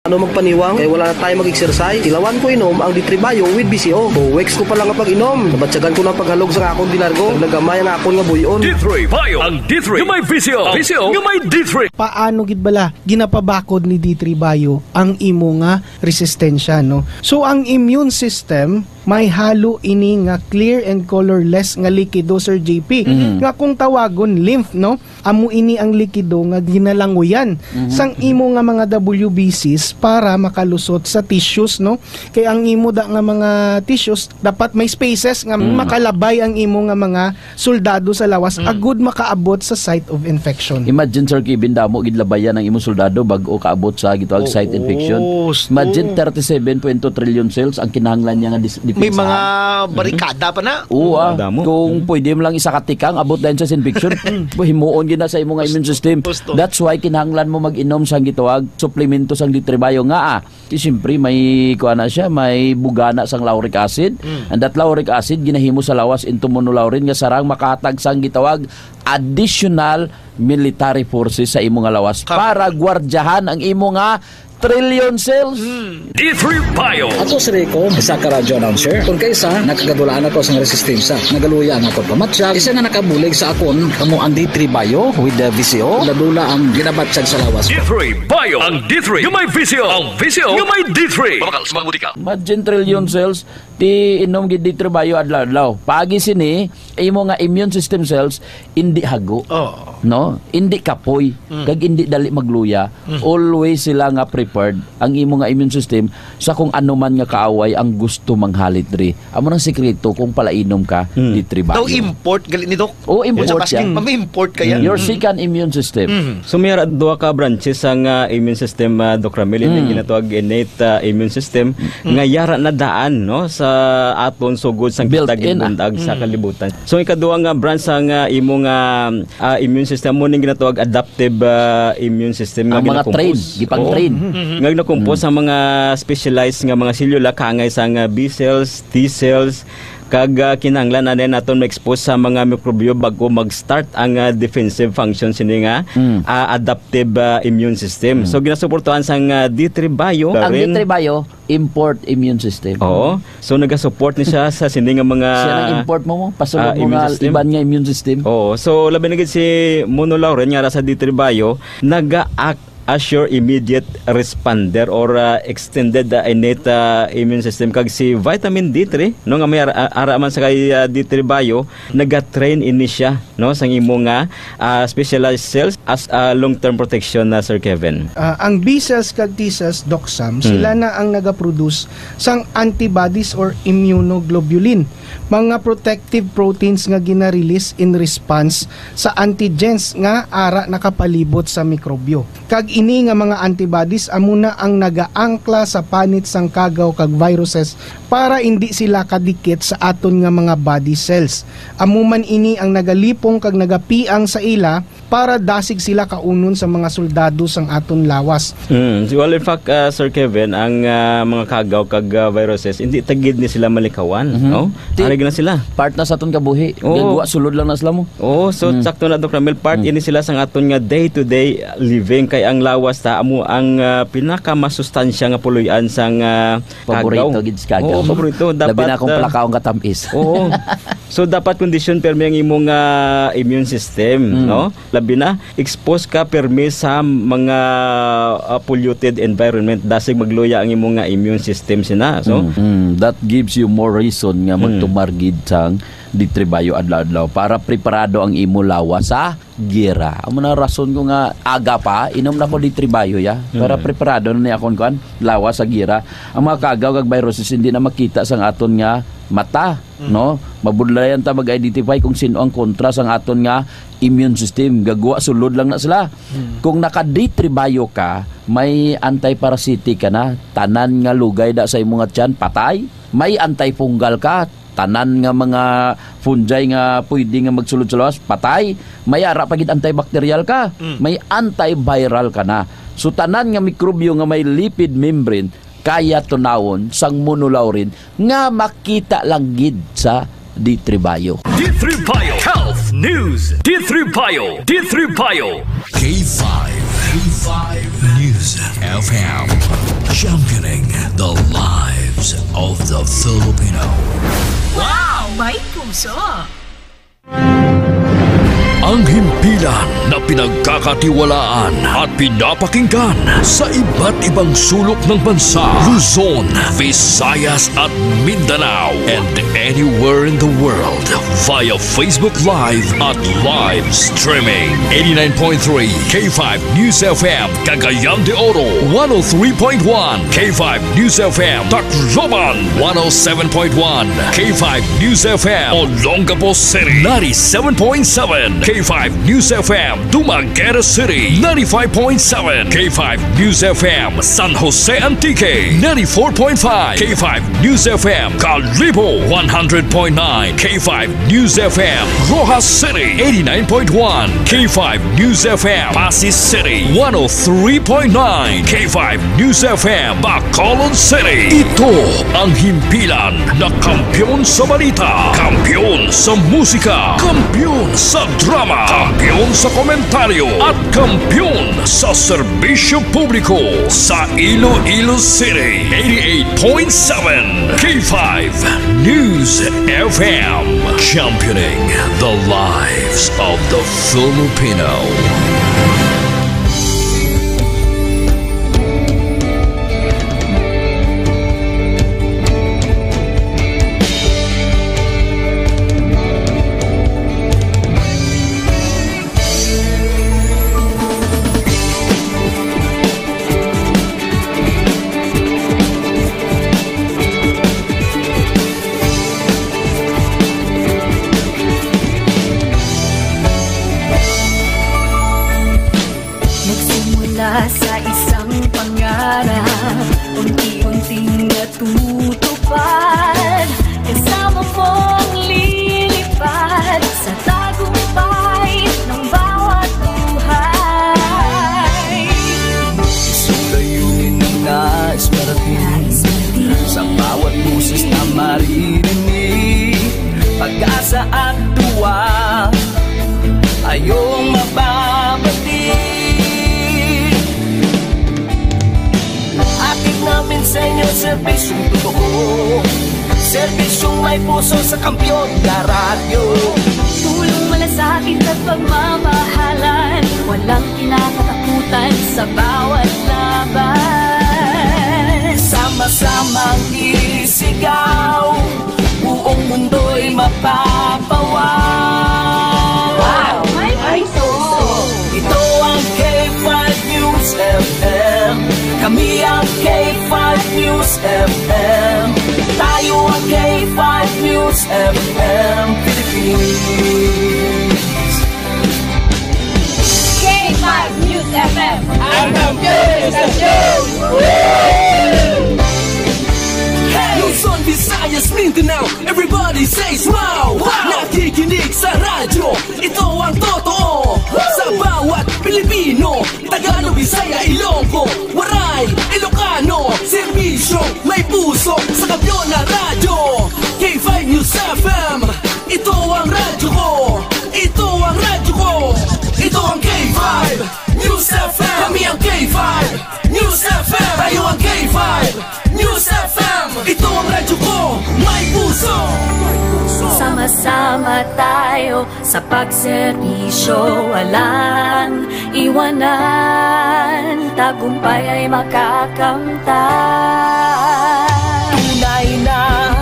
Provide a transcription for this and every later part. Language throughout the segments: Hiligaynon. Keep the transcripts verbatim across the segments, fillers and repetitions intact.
Ano magpaniwang? Kay wala na tayo mag-exercise. Tilawan ko inom ang D three Bio with V C O. Two weeks ko pa lang nga pag-inom. Nabatyagan ko na ang paghalog sa akon di largo. Nagnagamay ang akon nga buy-on. D three Bio. Ang D three nga may V C O. V C O nga may D three. Paano gid bala ginapabakod ni D three Bio ang imo nga resistensya, no? So, ang immune system, may halo ini nga clear and colorless nga likido, Sir J P, Mhm. nga kung tawagon lymph, no? Amo ini ang likido nga ginalanguyan Mhm. sang imo nga mga W B Cs para makalusot sa tissues, no? Kay ang imo da nga mga tissues, dapat may spaces nga Mm. makalabay ang imo nga mga soldado sa lawas, Mm. agud makaabot sa site of infection. Imagine, Sir Kevin, damo gid labayan ang imong soldado bag-o kaabot sa gitawag Oo, site infection. Sto. Imagine, thirty-seven point two trillion cells ang kinahanglan niya nga dis-, May depensahan. mga barikada pa na. Oo, ah. Damo. Kung Mm. pwede mo lang isa ka tikang, abot dayon sa infection, himuon gid na sa imong nga immune system. Gusto. That's why kinahanglan mo mag-inom sang gitawag suplemento sang D three Bio nga, ah. Di siyempre, may, kuha na siya, may bugana sang lauric acid. Mm. And that lauric acid, ginahimo sa lawas into monolaurin nga sarang makahatag sang gitawag additional military forces sa imo nga lawas Tama. para gwardyahan ang imo nga trillion cells. Mm. D three Bio. Ako si Rico, isa ka radyo announcer. Kung kaisa, nakagadulaan ako sa resistensya. Nagaluya ang akon pamatyag. Isa nga nakabulig sa akon, kamo ang D three Bio with the V C O. Dula-dula ang ginabatyag sa lawas. D three Bio. Ang D three nga may V C O. Ang V C O nga may D three. Mabakal sa mga butika. Imagine trillion cells, ti inom gid D three Bio adlaw-adlaw. Pagi sini, imo nga immune system cells, indi hago. Oo. No? Indi kapoy, Mm. kag indi dali magluya. Mm. Always sila nga prepared ang imo nga immune system sa kung ano man nga kaaway ang gusto manghalit diri. Amo nang sikreto kung palainom ka, Mm. D three Bio. Daw import, gali ni Doc? O, import Sa Pasig, yan. May import kaya? Your Mm. second immune system. Mm. So, may ara duha ka branches ang, ah, immune system, ah, Doc Ramil, yung Mm. ginatawag innate, ah, immune system, Mm. nga yara na daan, no, sa aton sugod sang Built kita in, ah. ginbundag sa Mm. kalibutan. So, ikaduha nga branch sang, ah, imo nga, ah, immune system mo ning ginatawag adaptive, ah, immune system nga Ang mga ginakompos. train, gipang-train. Oo. Mm-hmm. Nga ginakompos Mm. ang mga specialized nga mga selula, kaangay sang, ah, B cells, T cells, kag, ah, kinahanglan na din naton ma-expose sa mga mikrobyo bago mag-start ang, ah, defensive function sini nga, Mm. ah, adaptive, ah, immune system. Mm. So, ginasuportuhan sang, ah, D three Bio. Ang Rin. D three Bio, import immune system. Oo. So, nagasupport ni siya sa sini nga mga, Siya nang import mo, mo. Pasulod ah, mo immune nga system. Iban nga immune system. Oo. So, labi na gid si monolaurin nga ara sa D three Bio, naga-act as your immediate responder or, ah, extended, ah, innate, ah, immune system. Kag si vitamin D three, no, nga may ara, ara man sa kay, ah, D three Bio, naga-train ini siya, no, sang imo nga, ah, specialized cells as a long-term protection na, Sir Kevin. Ah, ang B cells kag T cells, Doc Sam, Hmm. sila na ang nagaproduce sang antibodies or immunoglobulin, mga protective proteins nga gina-release in response sa antigens nga ara nakapalibot sa mikrobyo. Kag ini nga mga antibodies amo na ang nagaangkla sa panit sang kagaw kag viruses para indi sila kadikit sa aton nga mga body cells. Amo man ini ang nagalipong kag nagapiang sa ila para dasig sila kaunon sa mga soldado sang aton lawas. Mm. Well, in fact, ah, Sir Kevin, ang, ah, mga kagaw kag, ah, viruses, hindi ta gid ni sila malikawan, Mhm. no? Ti-, Ari na sila. part na sa aton kabuhi. Oo. Gagwa, sulod lang na sila mo. Oo, so Mm. sakto na, Doc Ramil, part Mm. ini sila sang aton nga day-to-day living. Kay ang lawas ta amo ang, ah, pinakamasustansya nga puloy-an sang, ah, Paborito kagaw. gid sa kagaw. Oo, paborito. Labi Dapat, na kung ah, palakaon ka tamis. Oo. So, dapat kondisyon pirmi ang imong, ah, immune system, Mm. no? Labi na, expose ka pirmi sa mga, ah, polluted environment. Dasig magluya ang imong nga immune system sina. So, Mm. Mm. That gives you more reason nga Mm. magtumar gid sang D three Bio adlaw-adlaw para preparado ang imo lawas sa giyera. Amo na rason ko nga aga pa, inom na ko D three Bio, ya. Para Mm. preparado na ni akon kuan, lawas sa giyera. Ang mga kagaw kag viruses hindi na makita sang aton nga mata, Mm. no? Mabudlayan ta mag-identify kung sino ang kontra sang aton nga immune system. Gagwa, sulod lang na sila. Mm. Kung naka D three Bio ka, may antiparasitic ka na. Tanan nga lugay da sa imong nga tiyan, patay. May antifungal ka. Tanan nga mga fungi nga pwede nga magsulod sa lawas, patay. May ara pa gid antibacterial ka, Mm. may antiviral ka na. So, tanan nga mikrobyo nga may lipid membrane, kaya tunawon sang monolaurin nga makita lang gid sa D three Bio. D three Bio Health News. D three Bio. D three Bio. K five. K five News F M. Championing the lives of the Filipino. Wow! May puso! Ang himpilan na pinagkakatiwalaan at pinapakinggan sa iba't ibang sulok ng bansa, Luzon, Visayas at Mindanao, and anywhere in the world via Facebook Live at live streaming. Eighty-nine point three K five News F M, Cagayan de Oro, one oh three point one K five News F M, Tacloban, one oh seven point one K five News F M, Olongapo City, ninety-seven point seven K five News F M, Dumaguete City, ninety-five point seven K five News F M, San Jose Antique, ninety-four point five K five News F M, Kalibo, one hundred point nine K five News F M, Roxas City, eighty-nine point one K five News F M, Passi City, one oh three point nine K five News F M, Bacolod City. Ito ang himpilan na kampiyon sa balita, kampiyon sa musika, kampiyon sa drama, kampiyon sa komentaryo, at kampiyon sa serbisyo publiko sa Iloilo City. Eighty-eight point seven K five News F M, championing the lives of the Filipino. Nagsimula sa isang pangarap, unti-unting natutupad. Kasama mong lilipad sa tagumpay ng bawat buhay. Isang layunin na nais marating, sa bawat boses na maririnig, pag-asa at tuwa ay iyong mababati. Hatid namin sa inyo serbisyong totoo, serbisyong may puso sa Kampiyon na Radyo. Tulong, malasakit at pagmamahalan, walang kinakatakutan sa bawat laban. Sama-samang isigaw, buong mundo'y mapapawaw. Wow! May puso! Ito ang K five News F M. Kami ang K five News F M. Tayo ang K five News F M Philippines. K five News F M. Ang kampiyon sa istasyon! Luzon, Visayas, Mindanao, everybody says wow! Wow! Nakikinig sa radyo, ito ang totoo. Sa bawat Pilipino, Tagalog, Bisaya, Ilonggo, Waray, Ilocano, serbisyo, may puso, sa Kampiyon na Radyo, K five News F M. Ito ang radyo ko. Ito ang radyo ko. Ito ang K five News F M. Kami ang K five News F M. Tayo ang K five News F M. Ito ang radyo ko. May puso. Sama-sama tayo sa pagserbisyo. Walang iwanan, tagumpay ay makakamtan. Tunay na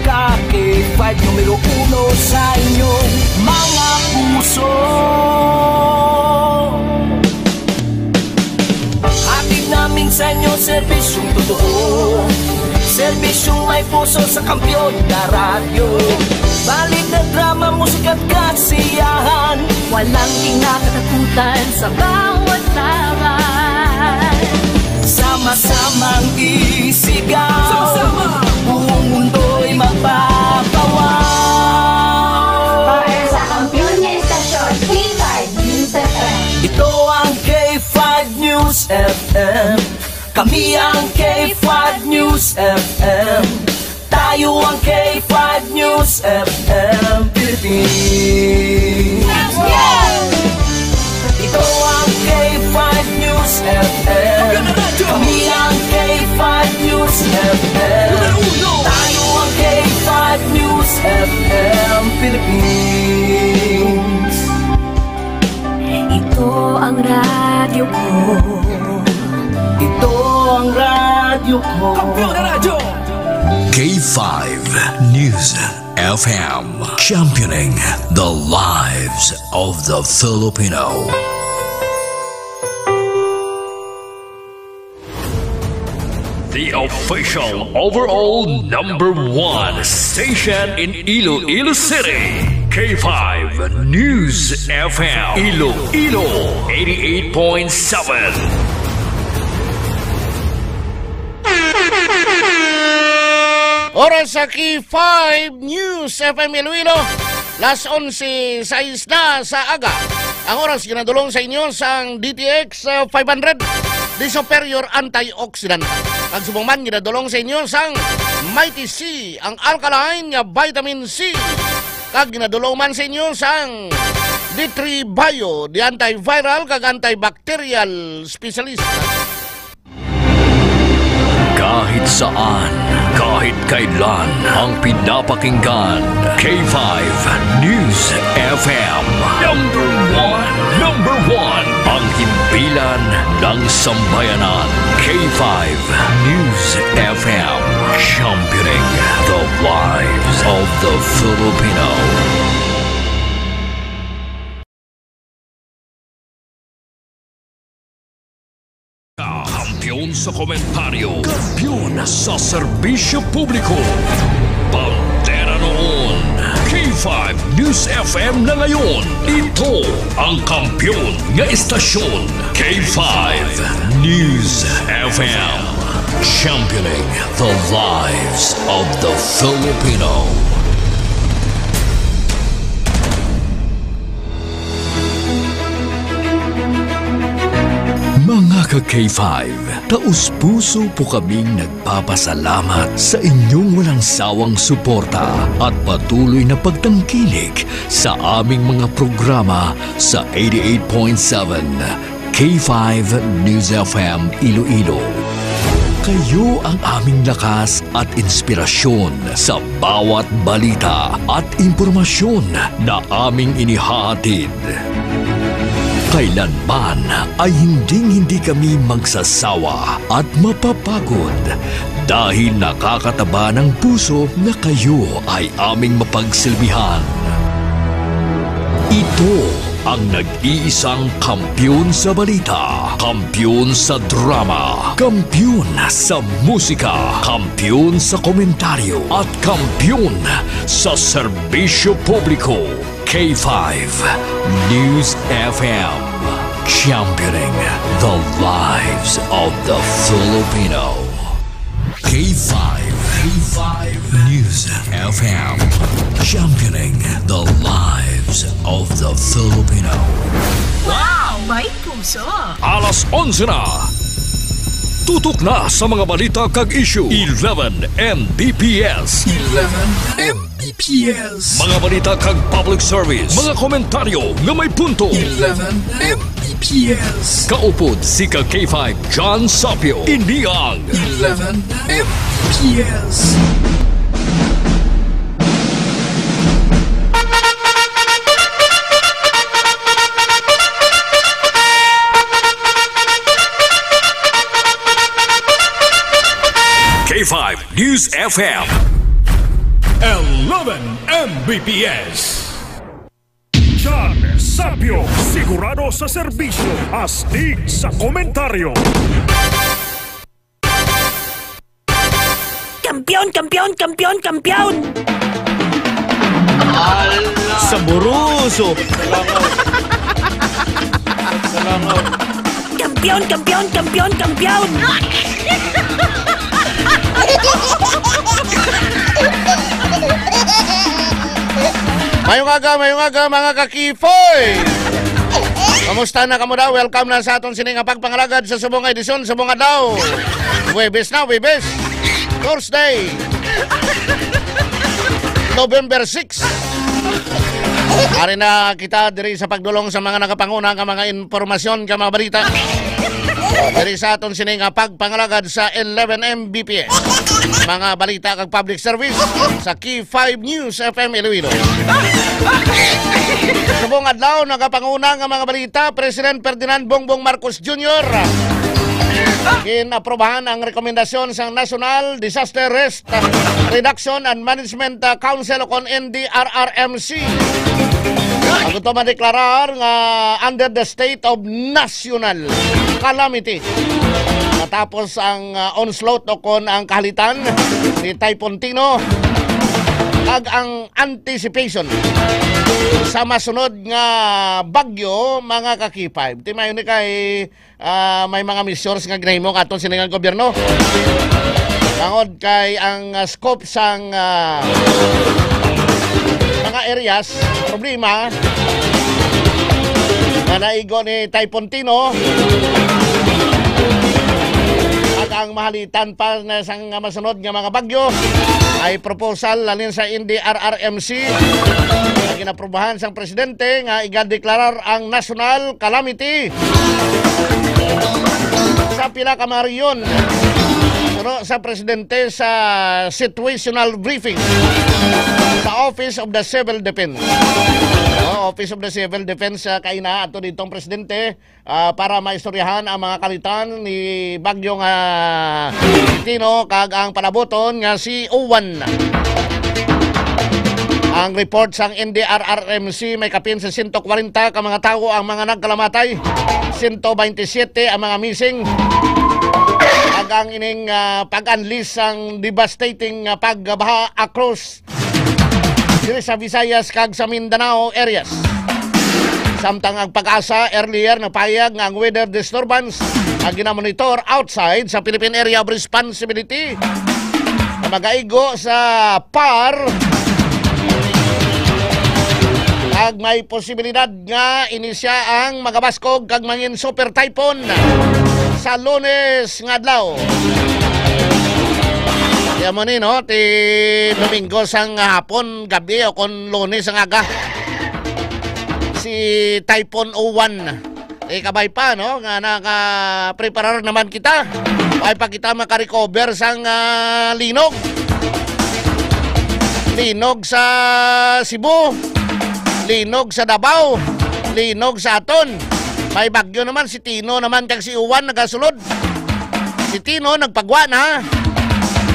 ka K five, numero uno sa inyong mga puso. Hatid namin sa inyo serbisyong totoo, serbisyong may puso sa Kampiyon na Radyo. Balita, drama, musika at kasiyahan, walang kinakatakutan sa bawat laban. Sama-samang isigaw, sama-sama, buong mundo'y mapapawaw. Para sa kampiyon nga istasyon, K five News F M. Ito ang K five News F M. Kami ang K five News F M. Tayo ang K five News F M Philippines. Ito ang K five News F M. Kami ang K Ito ang radyo ko. Kampiyon na radyo! K five News F M, championing the lives of the Filipino. The official overall number one station in Iloilo City, K five News F M, Iloilo eighty-eight point seven. Oras sa K five News F M Iloilo, las onse sais na sa aga. Ang oras ginadulong sa inyo sang D T X, uh, five hundred, the superior antioxidant. Ang subong man ginadulong sa inyo sang Mighty C, ang alkaline nga vitamin C. Kag ginadulong man sa inyo sang D three Bio, the antiviral kag antibacterial specialist. Kahit saan, kahit kailan, ang pinapakinggan, K five News F M. Number one, number one, ang himpilan ng sambayanan. K five News F M, championing the lives of the Filipino. Kampiyon sa komentaryo, kampiyon sa serbisyo publiko. Bandera noon, K five News F M na ngayon. Ito ang kampiyon nga estasyon, K five News F M. Championing the lives of the Filipino. Mga ka-K five, taos-puso po kaming nagpapasalamat sa inyong walang sawang suporta at patuloy na pagtangkilik sa aming mga programa sa eighty-eight point seven K five News F M Iloilo. Kayo ang aming lakas at inspirasyon sa bawat balita at impormasyon na aming inihahatid. Kailanman ay hinding-hindi kami magsasawa at mapapagod dahil nakakataba ng puso na kayo ay aming mapagsilbihan. Ito ang nag-iisang kampiyon sa balita, kampiyon sa drama, kampiyon sa musika, kampiyon sa komentaryo, at kampiyon sa serbisyo publiko. K five News F M, championing the lives of the Filipino. K five, K five News F M, championing the lives of the Filipino. Wow! May puso! Alas onse na. Tutok na sa mga balita kag issue. Eleven M B P S. Eleven M B P S. Mga balita kag public service. Mga komentaryo nga may punto. Eleven M B P S. Kaupod si ka K five John Sapio. Ini ang Eleven M B P S. K five News F M. Eleven M B P S. John Sapio, sigurado sa serbisyo, astig sa komentaryo. Kampiyon, kampiyon, kampiyon, kampiyon! Saboroso! Kampiyon, kampiyon, kampiyon, kampiyon! Mayong aga, mayong aga, mga kakifoy! Kamusta na kamo daw? Welcome na sa aton sini nga pagpangalagad sa subong nga edisyon, subong adlaw. Huwebes na, Huwebes. Thursday, November six. Ari na kita diri sa pagdulong sa mga nakapanguna nga mga impormasyon, ka mga balita. Diri sa aton sini nga pagpangalagad sa eleven M B P S. Mga balita kag public service sa Key five News F M Iloilo. Subong adlaw, nagapanguna nga mga balita, President Ferdinand Bongbong Marcos Junior. Ginaprobahan ang rekomendasyon sang National Disaster Risk Reduction and Management, uh, Council o kon N D R R M C. Ang ito madeklarar nga under the state of national calamity. Matapos ang, uh, onslaught o kon ang kahalitan ni Typhoon Tino kag ang anticipation sa masunod nga bagyo, mga ka-Key five. Timayon ni kay ah, may mga measures nga ginahimo ang aton sini nga gobyerno. Tungod kay ang, ah, scope sang, ah, mga areas, problema nga naigo ni Typhoon Tino, at ang mahalitan pa na sang masunod nga mga bagyo, ay proposal halin sa N D R R M C na ginaprobahan sang presidente nga igadeklarar ang national calamity sa pila ka mga rehiyon. Suno sa presidente sa situational briefing sa Office of the Civil Defense. Oh, Office of the Civil Defense, ah, kaina ato ditong presidente, ah, para maistoryahan ang mga kahalitan ni Bagyo nga Tino kag ang palabuton nga si Uwan. Ang report sang N D R R M C, may kapin sa sento kwarenta ka mga tawo ang mga nagkalamatay, sento baynte siyete ang mga missing. Kag ang ining, ah, pag-unleash sang devastating, ah, pagbaha across diri sa Visayas kag sa Mindanao areas. Samtang ang PAGASA earlier napahayag nga ang weather disturbance ang ginamonitor outside sa Philippine Area of Responsibility na magaigo sa PAR, kag may posibilidad nga ini sia ang magabaskog kag mangin super typhoon sa Lunes nga adlaw. Kaya mo ni, no, ti Domingo sang hapon, gabi, o kon Lunes ang aga. Si Typhoon Uwan. Eh, kabay pa, no, nga naka-preparar naman kita. Ay pa kita makarecover sang, ah, linog. Linog sa Cebu. Linog sa Davao. Linog sa aton. May bagyo naman, si Tino naman kag si Uwan nagasulod. Si Tino nagpagwa na,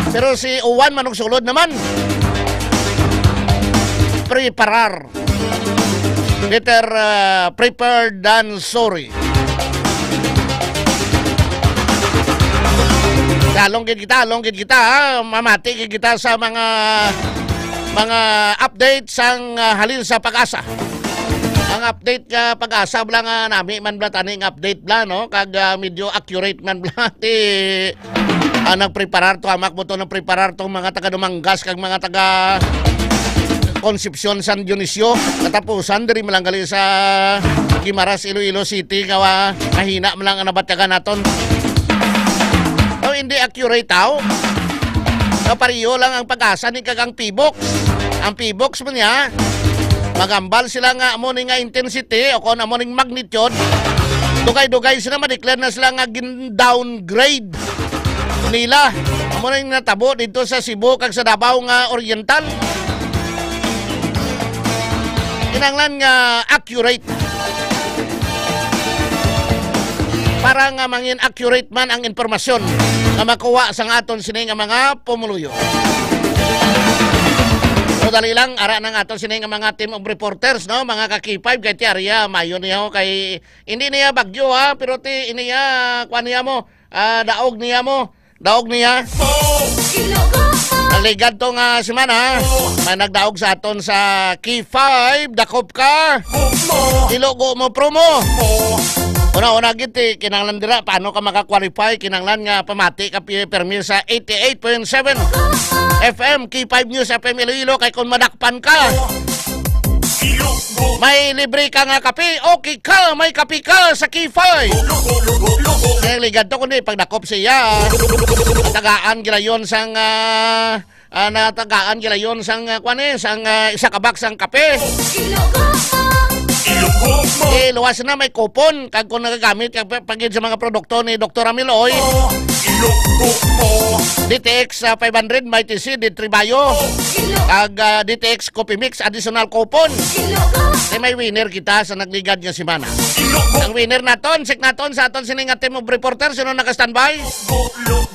pero si Uwan manugsulod naman. Preparar. Better, uh, prepared than sorry. Halong gid kita, halong gid kita, ha? Mamati gid kita sa mga, mga update sang, uh, halin sa PAGASA. Ang update nga PAGASA bala nga nami man bala tani nga update bala, no? Kag, ah, medyo accurate man bala ti, ah, nagpreparar to, amak mo to, nagpreparar to mga taga Dumangas kag mga taga Concepcion, San Dionisio. Katapusan diri man lang gali sa Guimaras, Iloilo City, nga wa-, mahina man lang ang nabatyagan naton. Oh, hindi accurate, aw. Kapareho lang ang PAGASA ni kag ang PHIVOLCS. Ang PHIVOLCS man niya, magambal sila nga amo ni nga intensity o kung amo ning magnitude, dugay-dugay sila ma-declare na sila nga gin-downgrade nila. Amo na yung natabo dito sa Cebu kag sa Davao nga Oriental. Kinahanglan nga accurate para nga mangin accurate man ang impormasyon nga makuha sa nga aton sini nga mga pumuluyo. So, dali lang, ara na nga aton sini nga mga team of reporters, no? Mga ka-Key five, kay ti Aria, mayo niya, oh, kay hindi niya bagyo, ha, pero ti, ini ya, kuan niya mo, ah, daog niya mo, daog niya. Nagligad to nga semana, may nagdaog sa aton sa Key five, dakop ka. Ilogo mo promo. Una-una gid, eh, kinahanglan dira, paano ka maka-qualify? Kinahanglan nga pamati ka pi-, permi sa eighty-eight point seven F M, Key five News F M Iloilo, kay kung madakpan ka, may libre ka nga kape. Okay ka, may kape ka sa Key five. Kaya ligad to kundi pagdakop siya. Tagaan gilayon sang, ah, ah, natagaan gilayon sang, ah, kwan eh, sang, ah, isa ka box sang kape. Eh, luwas na may kupon. Kag kung nagagamit ka pa, pa gid sa mga produkto ni Doktor Amiloy, D T X, ah, five hundred, Mighty C, D three Bio. Kag, ah, D T X Coffee Mix, additional coupon. Kay may winner kita sa nagligad nga semana. Ang winner naton, check naton sa aton sini nga team of reporter. Sino naka-standby?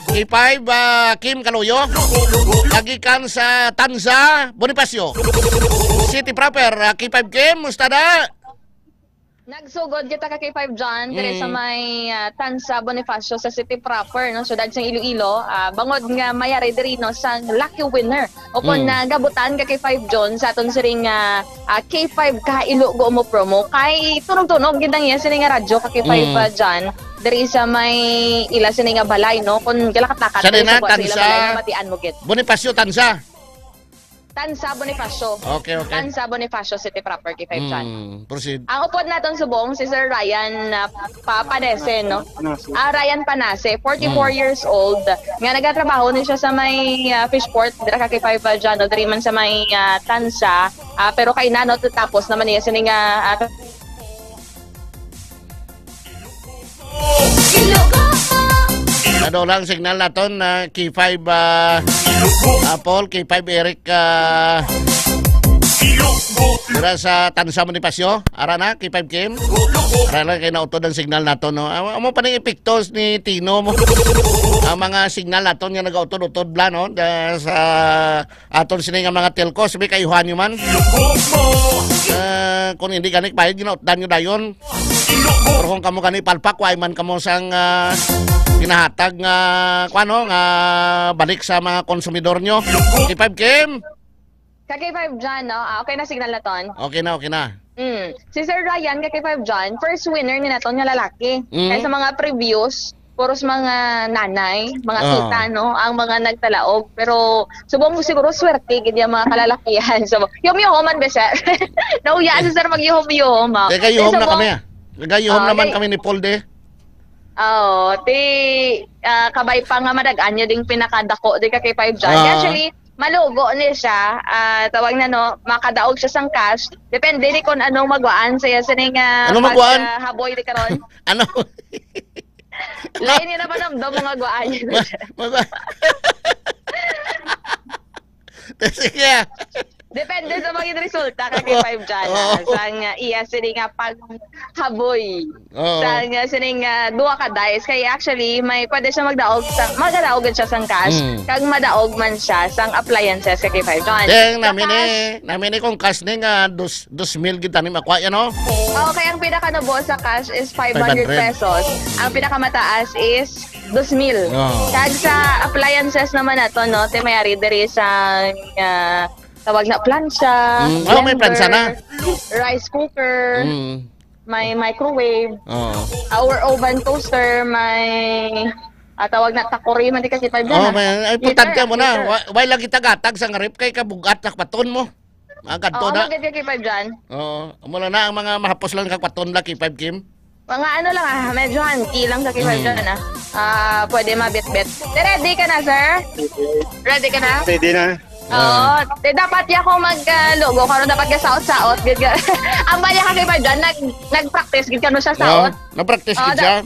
K five, ah, Kim Kaluyo. Nagikan sa Tanza, Bonifacio. City proper, ah, K five Kim, musta da? Nagsugod kita ka K five John, diri sa Mm. may, ah, Tanza, Bonifacio sa City proper, no? Siyudad sang Iloilo. Ah, bangod nga mayari diri, no, sang lucky winner. Upon Mm. na gabutan ka K five John sa aton siring, ah, ah, K five Kailo Gumo promo. Kay tunog-tunog gid ang iya sini nga radyo ka K five, Mm. ah, John. Diri sa may ila sini nga balay, no? Kung galakat-lakat Sa diri sa Dinan, kuha sa ila Tanza. balay, mabatian mo gid. Bonifacio, Tanza. Tanza Bonifacio. Okay, okay. Tanza Bonifacio City proper, K five John. Hmm, proceed. Ang upod naton subong, si Sir Ryan, ah, Pa-, Panese, no? Ah, Ryan Panase, forty-four Mm. years old, nga nagatrabaho ni siya sa may, ah, fishport, dira ka K five John, no? Diri man sa may, ah, Tanza, ah, pero kay nano, tapos naman niya sini nga, ah, Ano lang signal naton na K five, ah, Apple, K five Eric, ah, dira sa Tansa Bonifacio. Ara na, K five Kim. Ara lang kay nautod ang signal naton, no? Amo, amo pa ning epekto ni Tino mo. Ang mga signal naton nga nagautod-utod bla, no? Da, sa aton sini nga mga telco, sabi kay Juan man. Ah, kung hindi gani bayad, ginautdan nyo dayon. Pero kung kamo gani palpak, wa man kamo sang, ah, pinahatag nga, kuwan, no, nga balik sa mga konsumidor nyo. K five Kim? Ka K five John, no? Ah, okay na signal naton. Okay na, okay na. Mm. Si Sir Ryan, ka K five John, first winner ni naton nga lalaki. Mm. Kay sa mga previous, puros mga nanay, mga Ah. tita, no? Ang mga nagtalaog. Pero subong siguro swerte gid yung mga kalalakihan. So, yum-yuhuman ba siya? Nauya si Sir mag-yuhum-yuhum, ah. Teka, yuhum na Subong kami, ah. Teka, yuhum Ah, naman kay kami ni Paul, de. Oo, ti, ah, kabay pa nga madag-an niya ding pinakadako di ka K five John. Ah. Actually, malugo ni siya, ah, tawag na, no, makadaog siya sang cash. Depende ni kung anong magwaan sa iya sining, ah, Anong pag, magwaan? ah, haboy di karon. Ano? Lain ni na panamdam mga gwaan niya. Ma-, magwa-, Sige. Depende sa mga resulta ka kay Oo. Five Jana. Oo. Sa nga iya sini nga paghaboy. Oo. Sa nga sini nga duha ka dice. Kay actually, may pwede siya magdaog sa, magdaog siya sang cash. Mm. Kag madaog man siya sang appliances ka kay Five John. Kaya Sa nami ni, cash, nami ni kung cash ni nga dos, dos mil gid tani makuha yan, no? Oo, kaya ang pinakanubo sa cash is five hundred Five hundred. pesos. Ang pinakamataas is dos mil. Oo. Kag sa appliances naman nato, no? Te mayari diri sa, ah, tawag na plancha, Mm. Oh, may plancha na. blender, rice cooker, Mm. may microwave, Oo. our oven toaster, may, ah, tawag na takori, man di kasi pa dyan, Oh, ah. may, ay, Heater, importante mo na. heater. Wa-, why lagi tagatag sa ngarip kay kabugat na paton mo? Mga kadto Oo, na. Magad ka kay Five John. Oo, amo lang na ang mga mahapos lang kag paton lang kay Five Kim. Mga ano lang, ah, medyo hanti lang sa kay Five Mm. John, ah. Ah, pwede mabitbit. Te, ready ka na, sir? Ready ka na? Ready na. Oo. Ah. Te, dapat ya ko mag, ah, logo karon, dapat ka saot-saot gid ka. Ang bali ka kay Five John, nag, nag-practice gid ka no siya saot. Oo, na-practice Oo, gid da-, siya.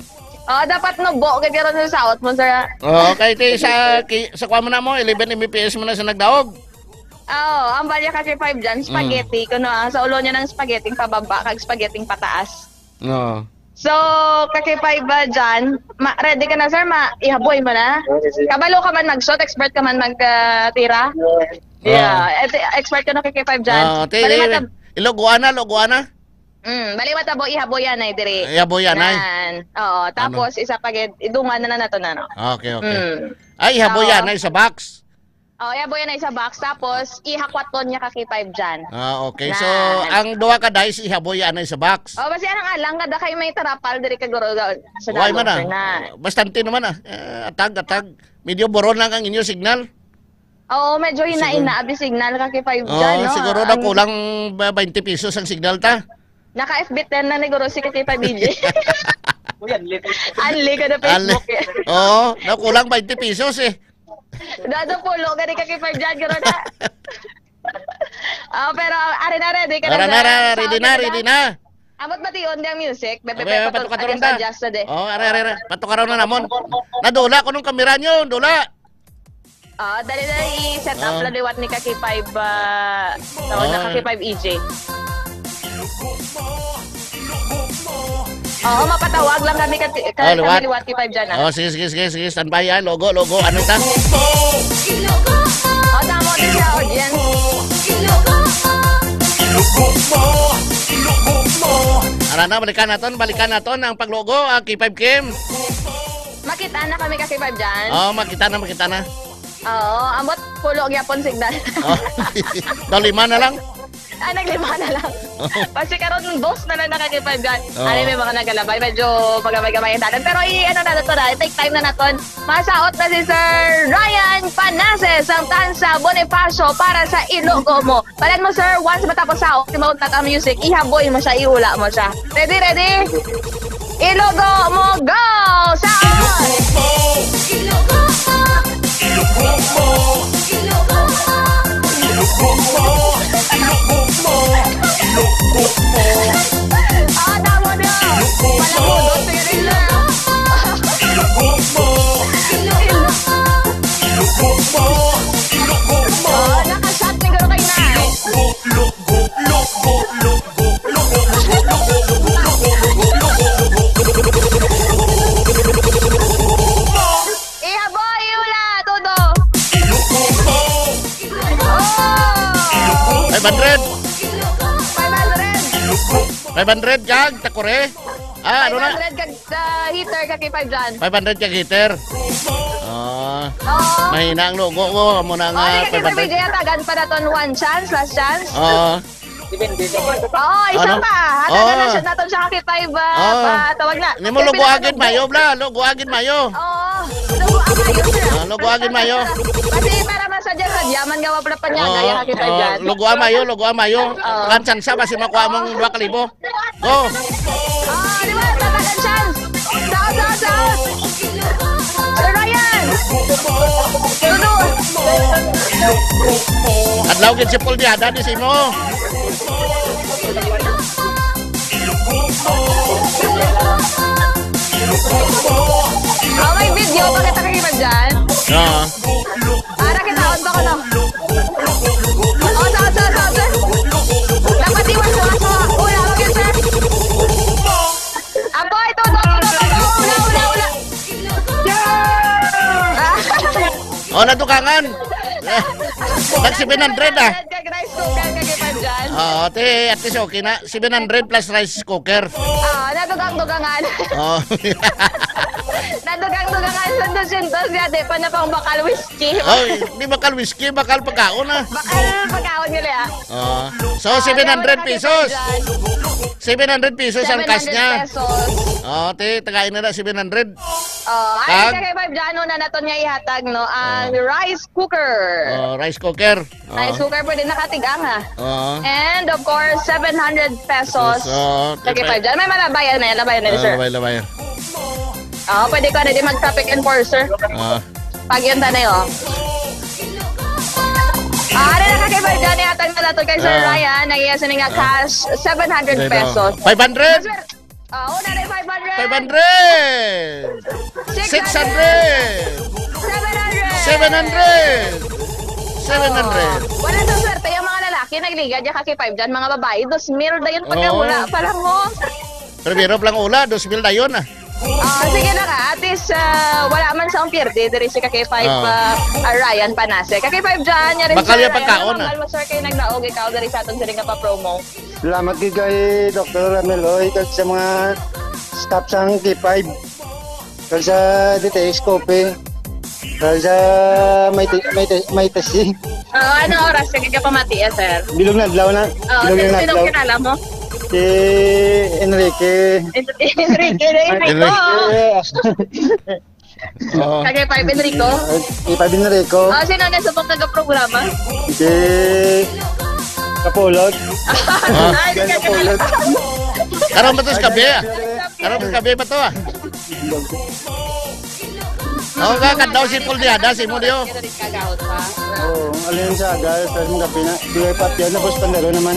Oo, dapat nubo gid karon sa saot mo, sir. Oo, kay te sa ki-, sa kuha mo na mo, eleven M B P S mo na sa nagdaog. Oo, ang bali ka kay Five John, Mm. spaghetti. Kuno, ah, sa ulo niya ng spaghetti, pababa, kag spaghetti pataas. Oo. So, ka kay Five, ah, John, ma-, ready ka na, sir? Ma-, ihaboy mo na? Okay, sige. Kabalo ka man mag-shot, expert ka man mag, ah, tira? Yeah. Yeah. Eh, ti-, expert ka na kay, kay Five John. Ah, ti-, Bali, eh, mata-, iloguan na, loguan na. Mm, bali, matabo, ihaboy yan ay diri. Ihaboy yan ay. Yan. Oo, Ano? tapos isa pa gid, idungan na na nato na, no? Okay, okay. Mm. Ay, ihaboy Oo. yan ay sa box. Oh, ihaboy yan ay sa box, tapos ihakwaton niya ka kay Five John. Ah, okay. So, Nan. ang duha ka dice, ihaboy yan ay sa box. Oh, basi anong alang kada kay may tarapal diri ka guro ga-, sa Why Dalom, man, ah? sir, na. Bastante naman, ah. Eh, atag, atag. Medyo buron lang ang inyo signal. Oo, medyo Siguro. hina-hina abi signal ka kay Five Oo, John, no? siguro daw Ang kulang ba, twenty pesos ang signal ta? Naka-F B ten na ni guro si Tita B J. Uy, unli. Unli ka na Unli. Facebook, eh. Oo, nakulang twenty pesos, eh. Dado pulo, gani ka kay Five John, guro na. Oh, pero, ari na, ready ka na, Tara na, sir? ra-, ready Sound na, ready na? ready na. Amot ba tion di ang music? Bebe, Abe, bebe, patok-, patok-, ato karon adjust, ta. Adjust na, de. Oh, are, are, are. Patok karon na namon. Nadula ko nung kamera nyo, dula. Ah, dali na i-set up Ah. lang liwat ni Kaki five, ah, tawag na Ah. Kaki five E J. Oo, mapatawag lang kami ka, ka, Ah, liwat. Kami liwat K five dyan, ah. Oh, sige, sige, sige, sige. Standby, ah. Logo, logo. Ano ta? Oh, tama din siya, audience. Ara na, balikan naton, balikan naton ang paglogo, ah, K five Kim. Makita na kami ka K five dyan. Oh, makita na, makita na. Oo, ambot pulo gyapon signal. Oh. Daw lima na lang. Ah, naglima na lang. Kasi karon dos na lang naka-K five dyan. Oo. Ano, may mga nagalabay, medyo magamay-gamay ang dalan. Pero i-, ano na to na, take time na naton. Masaot na si Sir Ryan Panases, ang Tansa Bonifacio para sa Ilogo Mo. Palan mo, sir, once matapos sa, si Mount Tata Music, ihaboy mo siya, iula mo siya. Ready, ready? Ilogo Mo, go! Sa Ah, tama na. Palabudot, sige rin na. Ah, nakashot ni Guro kay Nay. Ihaboy, iula, todo. Oh! Five hundred. Five hundred. Five hundred kag takore. Ah, ano na? Five hundred kag, ah, heater ka kay five dyan. Five hundred kag heater. Ah. Oo. Mahina ang logo ko. Amo na nga, Oh, sige, five hundred. Sige, sige, hatagan pa naton one chance, last chance. Oo. Oo, isa Ano? pa. Hatagan na Oo. siya, naton siya ka kay five, ah, Oo. pa, tawag na. Nimo Kay luguagin pila- mayo, bla. Luguagin mayo. Oo. Luguagin mayo, sir. Ah, luguagin mayo. Kasi para masadya-sadya man gawa pala pa niya, Oo, kaya ka kay five oo. dyan. Luguan mayo, luguan mayo. Oo. Kansan sa basi makuha mong dua ka libo. Go! Ah, di ba? Tatagan chance. Saot, saot, saot. Sir Ryan. Sunod. Adlaw gid si Paul Diada, di si mo. Ah, may video. Pakita ka iba dyan. Oo. Para kitaon pa ko, no? Oh, sa, sa, sa, sa. Dapat iwas, iwas, iwas. Ula, okay, sir. Ako, ito, ito, ito, ito, ito. Ula, ula, ula. Ah. Oh, nadugangan. Nag seven hundred, ah. Kag rice cooker, kag iba dyan. Oo, te, at least okay na. Seven hundred plus rice cooker. Ah, nadugang-dugangan. Oh. Nadugang-dugangan sa dosyentos, ya, di pa na pang bakal whiskey. Oh, di bakal whiskey, bakal pagkaon, ah. Bakal pagkaon nila, ya. Oh. So, Seven hundred pesos. Seven hundred pesos ang cash niya. Seven hundred pesos. Oh, te, tagain na na seven hundred. Oh, ay, Kag? Kay five dyan, una naton nga ihatag, no, ang Oh. rice cooker. Oh, rice cooker. Oh. Rice cooker, pwede nakatigang, ha? Oh. And, of course, seven hundred pesos. Pesos, oh, Kay te, five dyan. May malabayan na yan, labayan na yan, Ah, sir. labay, labay. Oh, pwede ko na di mag-traffic enforcer. Ah. Pag yun, tanay, oh. Ah, ano na, kay five dyan, ihatag na nato kay Sir Ah. Ryan, nag-iya sini nga Ah. cash, seven hundred Dito. pesos. Five hundred? Mas mer-, ah, una na yung five hundred. Five hundred. Six hundred. Six hundred. Seven hundred. Seven hundred. Seven hundred. Oh. Wala sa swerte yung mga lalaki, nagligad yung kaki five dyan, mga babae, dos mil, dayon pa kaya Oo. wala pa lang, oh. Primero pa lang ula, dos mil dayon, ah. Ah, sige na ka. At least, ah, wala man sa ang pierde diri si Kaki five, Ah. ah, ah, Ryan Panase. Kaki five dyan, yan rin Bakal siya, yung Ryan. Pagkaon, Ano ah. Bang mo, sir, kayo nagnaog ikaw diri sa aton diri nga pa-promo? Salamat gid kay Doktor Ramel Oy, kag sa mga staff sa K five. Kag sa D T H Coffee. Kag sa may ti-, may ti-, may tasi. Oo, anong oras ka gagapamati, eh, sir? Bilog na adlaw na. Oo, Bilog sino, na sino adlaw. Kilala mo? Si Enrique. Enrique, Enrique. Enrico. Enrique. Oo. Kagay five Enrico. Si Five Enrico. Oh, sino na subok nagaprograma? Si Kapulot. Ah. Ay, Kapulot. Karon ba to sa gabi, ah? Karon ba sa gabi ba to, ah? Ako ka, kadlaw si Paul Diada, si mo diyo. Kagahot pa. Oo, alin sa aga, tapos mga pina-, di kayo patyan, tapos pandaro naman.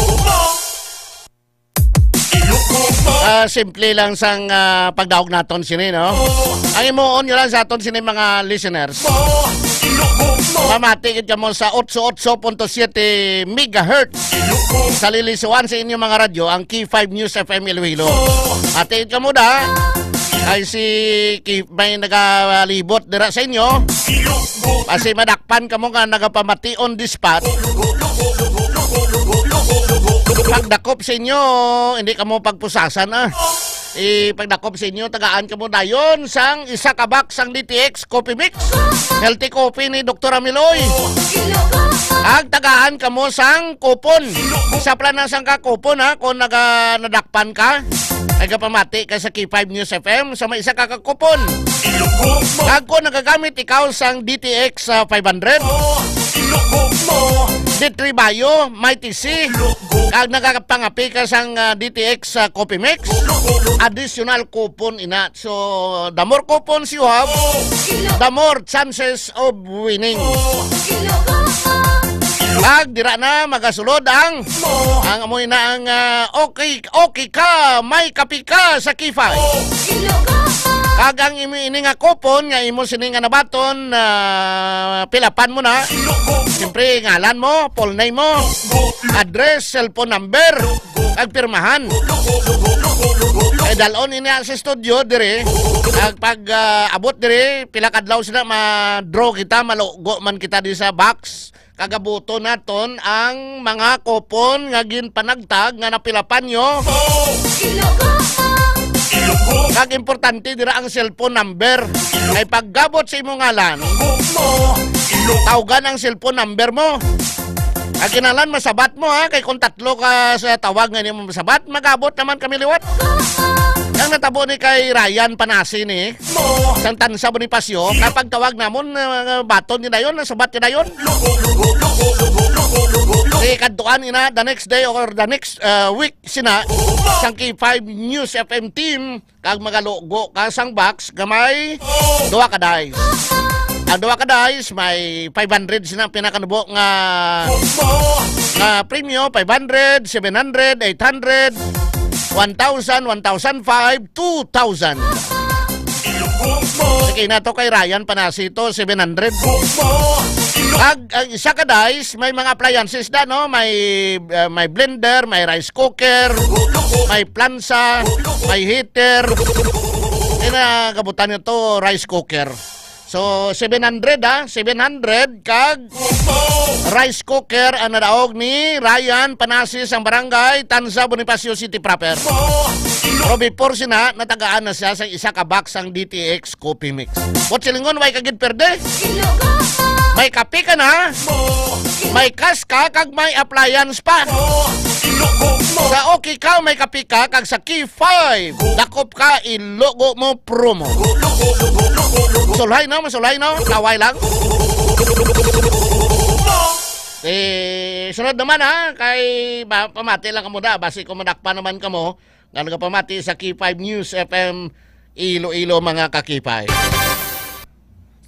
Ah, simple lang sang, ah, pagdaog naton sini, no? Ang imuon nyo lang sa aton sini, mga listeners. Mamati gid kamo sa eighty-eight point seven megahertz sa lilisuan sa inyo mga radyo, ang K five News F M Iloilo. Mati gid kamo da. Ay si K-, may nagalibot dira sa inyo. Kasi madakpan kamo nga nagapamati on the spot. Pagdakop sa inyo, hindi kamo pagpusasan, ah. Ipagdakop sa inyo, tagaan kamo dayon sang isa ka box sang D T X Coffee Mix. Healthy coffee ni Doktor Amiloy. Ag tagaan kamo sang kupon. Isa pala na sang ka kupon, ha, kung naga, nadakpan ka. Nagapamati ka sa K five News F M, sa may isa ka kakupon. Kag kung nagagamit ikaw sang D T X, ah, five hundred, D three Bio, Mighty C, kag nagapangapi ka sang, ah, D T X, ah, Coffee Mix, additional coupon ina. So, the more coupons you have, the more chances of winning. Kag dira na magasulod ang, ang amoy na ang, ah, okay, okay ka, may kapi ka sa K five. Kag ang imo ini nga coupon nga imo sini nga nabaton, ah, pilapan mo na. Siyempre, ngalan mo, full name mo, address, cellphone number, ag pirmahan. Kay dalon ini sa studio diri. Ag pag, ah, abot diri, pila kadlaw sila ma-draw kita, malugo man kita di sa box. Kagabuto naton ang mga kupon nga ginpanagtag nga napilapan nyo. Kag importante dira ang cellphone number. Kay paggabot sa imong ngalan, tawgan ang cellphone number mo. Ang kinahanglan masabat mo, ha, kay kung tatlo ka sa tawag nga hindi mo masabat, magabot naman kami liwat. Ang natabo ni kay Ryan Panasi ni sang Tansa Bonifacio, kapag tawag namon, uh, baton ni dayon, nasabat ni dayon. Di kadtuan ina, the next day or the next, uh, week sina sang K five News F M team, kag magalugo ka sang box gamay, duha ka dice. Ang duha ka dice, may five hundred sina ang pinakanubo nga, nga premyo, five hundred, seven hundred, eight hundred, one thousand, one thousand five, two thousand. Sige na to kay Ryan Panasi to, seven hundred. Ag ang isa ka dice, may mga appliances na, no? May, uh, may blender, may rice cooker, may plansa, may heater. Kaya na gabutan nito, rice cooker. So, seven hundred, ha? Seven hundred kag rice cooker ang nadaog ni Ryan Panasis, ang barangay Tanza, Bonifacio City proper. Pero before sina, natagaan na siya sa isa ka box ang D T X Coffee Mix. But silingon, way ka gid perde? May kape ka na, may kas ka, kag may appliance pa. Sa okay ka, may kape ka, kag sa K five, dakop ka, ilugo mo, promo. Masulhay, no? Masulhay, no? Kaway lang. Eh, sunod naman, ha? Kay ba, pamati lang kamo da. Basi ko madakpan naman kamo nga nagapamati sa K five News F M Iloilo, mga ka-K five.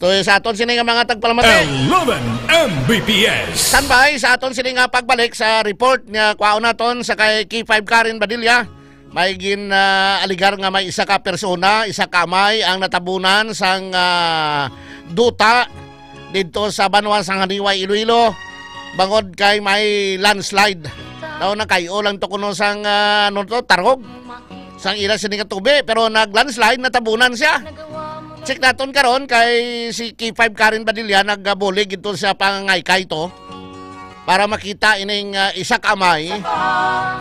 To sa aton sini nga mga tagpalamati. Eleven M B P S. Standby sa aton sini nga pagbalik sa report nga kwaon naton sa kay K five Karen Badilla. May gin, ah, aligar nga may isa ka persona, isa ka amay ang natabunan sang, ah, duta didto sa banwa sang Haniway, Iloilo, bangod kay may landslide. Daw nakayo lang to kuno sang, ah, ano to, tarog. Sang ila sini nga tubi, pero nag-landslide, natabunan siya. Check naton karon kay si K five Karen Badilla nagabulig ito sa pangangaykay to para makita ining, ah, isa ka amay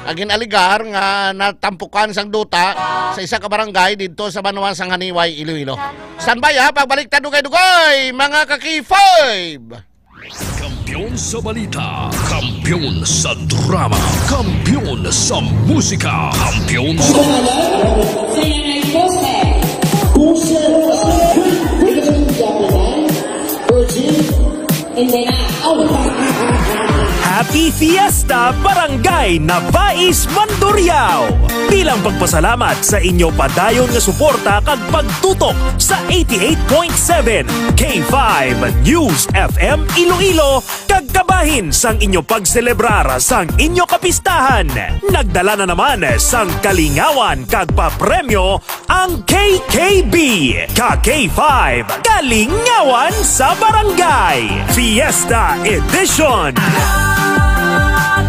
nga gin-aligar nga natampukan sang duta sa isa ka barangay didto sa banwa sang Haniway, Iloilo. Standby, ha, pagbalik ta dugay-dugay, mga ka-K five. Kampiyon sa balita, kampiyon sa drama, kampiyon sa musika, kampiyon sa Kung siya, Virgin, hindi na. Oh. Happy Fiesta, Barangay Nabais, Mandurriao! Bilang pagpasalamat sa inyo padayon nga suporta kag pagtutok sa eighty-eight point seven K five News F M Iloilo, kag kabahin sang inyo pagselebrar sang inyo kapistahan, nagdala na naman sang kalingawan kag papremyo ang K K B, ka K five, Kalingawan sa Barangay, Fiesta Edition.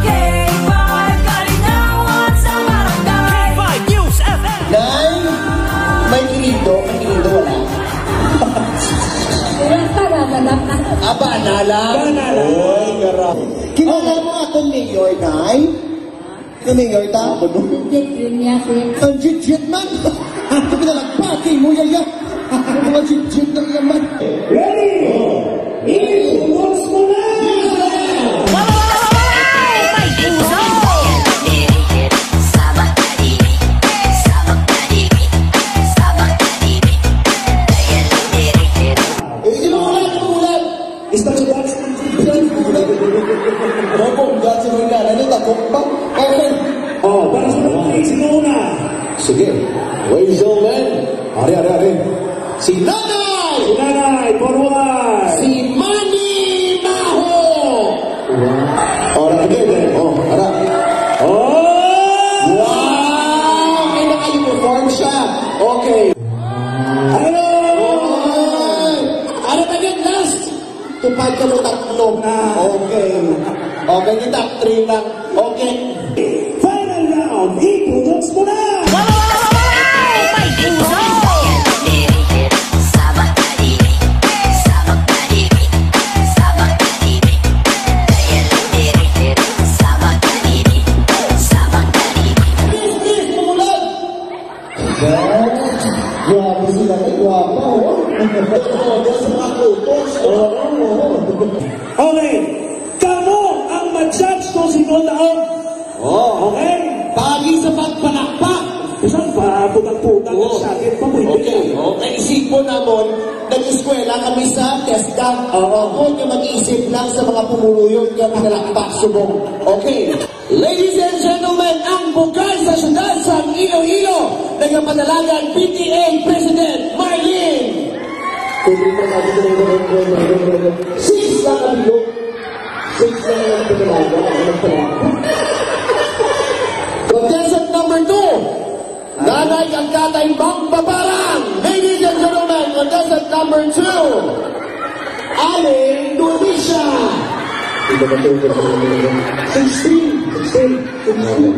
K five, Kalingawan sa Barangay. K five News F M. Nay, may kinindo, may kinindo, wala. Wala pa, naganap na. Ah, bana lang? Bana lang. Oy, gara-, kilala mo akong mayor, Nay? Kini nga ita? Legit yun niya, sir. Ang legit man. Ito pinalagpati mo, yaya. Ang legit na naman. Ready? Ibuhos mo na! May puso! Eh, inuulan, inuulan. Istorya ba? Opo, dati mo na, ano, takot pa? Okay. Oh, para sa mga sino una? Sige. Ladies and gentlemen. Ari, ari, ari. Si Nanay! Si Nanay, forward! Si Manny Maho! Wow. Oh, again, eh. Oh, ara. Oh! Wow! May naka-uniform siya. Okay. Hello! Oy! Ano tayo last? Tupad ka mo tatlo. Ah. Okay. Okay, kita three lang. Okay. Final round, iputos mo na! May puso! Grabe sila, may gwapa, oh. Todo sa mga kutos. Oo, oo. Okay. Kamo ang ma-judge kung sino taon. Oh. Okay? Pagi sa pagpalakpak. Isang pa, putang-putang. Oh. Sa akin, pa pwede. Okay. Okay. Isipon namon, nag-eskwela kami sa TESDA. Oo. Ako nga mag-iisip lang sa mga pumuluyo nga pinalakpak subong. Okay. Ladies and gentlemen, ang bugay sa siyudad sa Iloilo, nagapadalagan P T A President Marlene. Six lang ang bilog. Six lang ang pinalaga. Contestant number two. Nanay kag tatay magpaparang. Ladies and gentlemen, contestant number two. Aling Dulisa. Sixteen. Sixteen. Sixteen.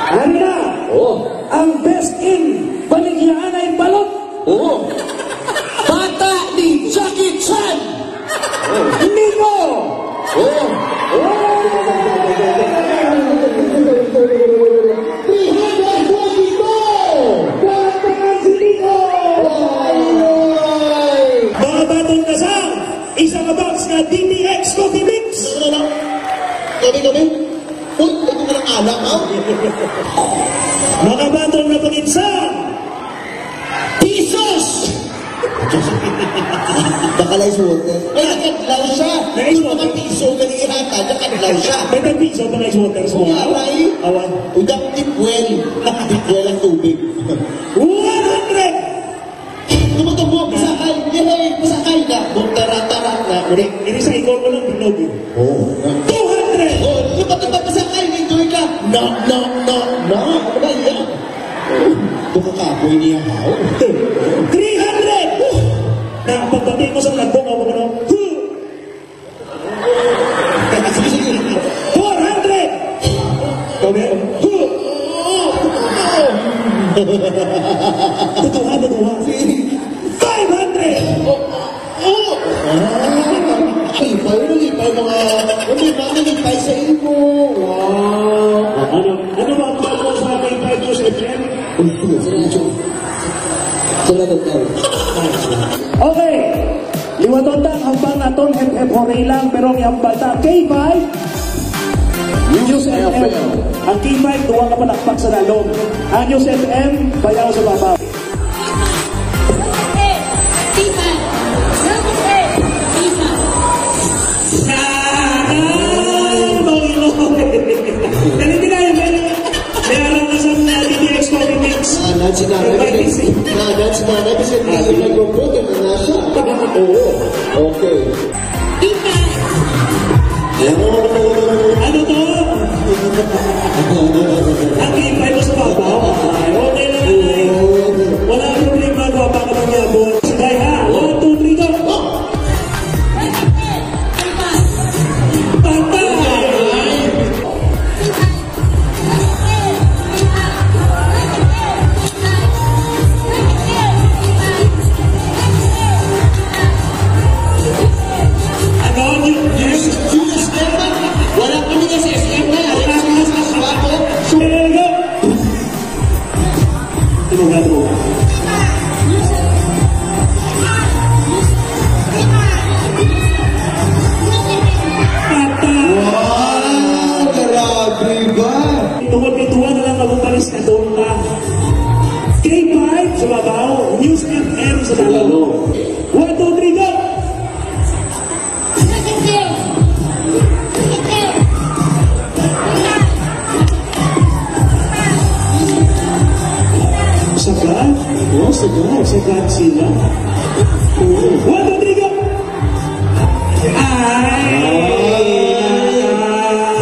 Ano na? Oh. Ang best in Baligya Anay Balot. Oh. Bata ni Jackie Chan. Nico! Oh! Oh! Three hundred twenty-two! Palakpakan si Nico! Ay! Mga baton ka sa isa ka box nga D T X Coffee Mix. Ano, ano? Kami, kami? Uy, ito ka ng anak, ha? Mga baton na pangitsa! Pisos! Baka lang ice water. Ay, nakadlaw siya. Nakadlaw. Yung mga piso, ganihan ka, nakadlaw siya. May tag-piso pa nga ice water sa mga. Aray. Awan. Udang tipwel. Tipwel ang tubig. One hundred! Tumatabo, pasakay. Yay! Pasakay na. Bugtara-tara na. Uri. Ini sa ikon mo lang, bilog, eh. Oh. Two hundred! Oh, lupa-lupa pa sa kain, enjoy ka. No, no, no, no. Ano ba yan? Ito ka kapoy niya, how? Three hundred! Na, pagbati mo sa nagbo, ako na, huh! Sige, sige. Four hundred! Kami, huh! Totoo, totoo. Five hundred! Oh, oh. Ah, lipay, lipay mga, ano, mga lipay sa imo. Wow. Ano, ano ba ang bago sa ating five years F M? Salamat, salamat. Okay. Liwaton ta ang hambal naton, hep, hep, hooray lang, pero ang hambal ta, K five, News F M. Ang K five, duha ka palakpak sa lalom. Ang News F M, bayaw sa babaw. Dali, dali, dali. May alam na sa mga D T X Coffee Mix. Ah, dahil si nanay, kasi, ah, dahil si nanay, kasi hindi siya nagpo-promote, yung anak siya. Oo. Okay. Ano to? Ang ipay mo sa babaw? Ay, okay lang, ay. Wala ang problema, gwapa ka, magyabon. Sige, ha? One, two, three, go! Patay! Ano? Yung, yung, yung S M na? Wala kami na sa S M na. Wala kami sa S M na. Talaga? Ano nga to? Patay! Wow! Grabe ba? Tungod kay duha na lang magupalis ka doon pa. K five sa babaw, News F M sa lalo. One, two, three, go! Sagad? Oh, sagad. Sagad sila. One, two, three, go! Ay!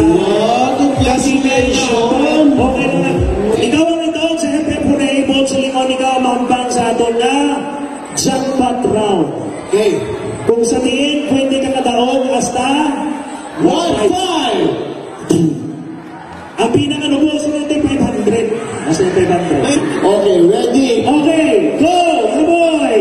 Wow, congratulations! Okay na. Ikaw ang ito sa F F Hooray Bolt sa Limon. Ikaw ang mahambal sa aton nga jackpot round. Okay. Kung sa diin, pwede ka kadaog hasta one five. Ang pinakanubo sa natin, five hundred. Mas yung five hundred. Okay, ready? Okay, go! Ano, boy?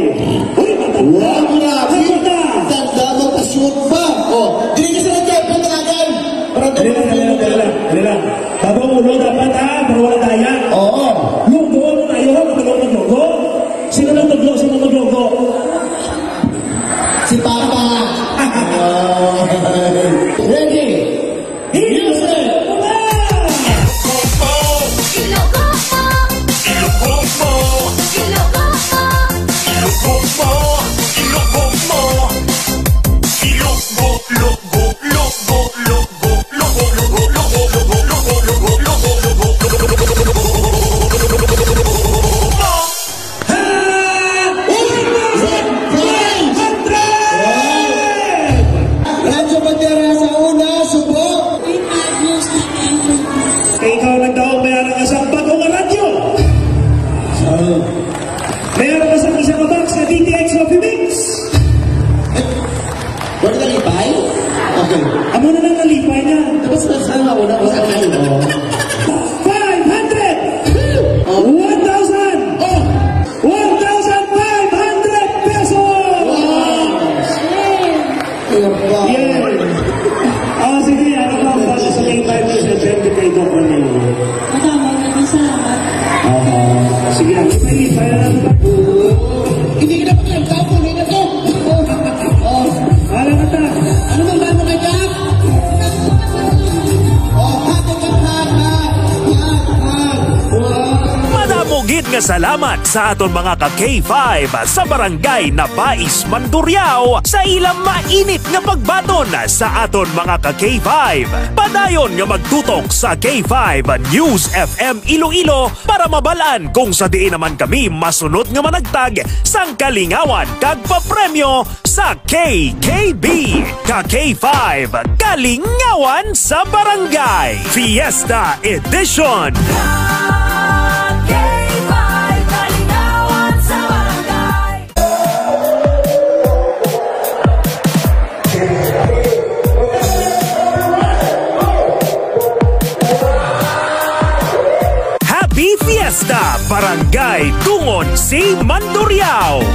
Uy, matanda! Wow, grabe! Matanda! Tanda mo, pa-shoot pa! Oh, dili ka sa nagkapit na agad! Para Dali lang, dali lang, dali lang, dali lang. Bago ang ulo, dapat, ha? Para wala daya. Oo. Lugo, ano tayo? Magaling maglugo? Sino nang tuglo? Sino maglugo? Si Papa. Ready? Music! Lipay? Okay. Amo na lang nalipay na. Tapos na sa nga, wala ko sa kayo. Five hundred! Oh. One thousand! Oh. One thousand five hundred pesos! Wow! Kaya pa. Yeah. Ah, sige, ano ba ang boses sa K five News F M kay Doc Romeo? Madamo, maraming salamat. Ah, sige, ang lipay-lipay na lang. Hindi ka na pakialam sa ako, hindi na to. Oh, oh, wala na ta. Ano bang daan mo kay Jack? Oh, hati ka, hati, hati, hati. Wow. Madamo gid nga salamat sa aton mga ka K five sa Barangay Napais, Mandurriao, sa ilang mainit nga pagbaton sa aton mga ka K five. Padayon nga magtutok sa K five News F M Iloilo para mabalaan kung sa diin naman kami masunod nga managtag sang kalingawan kag papremyo sa K K B, ka K five, Kalingawan sa Barangay, Fiesta Edition. Ka K five, Kalingawan sa Barangay. Happy Fiesta, Barangay Dungon C, Mandurriao!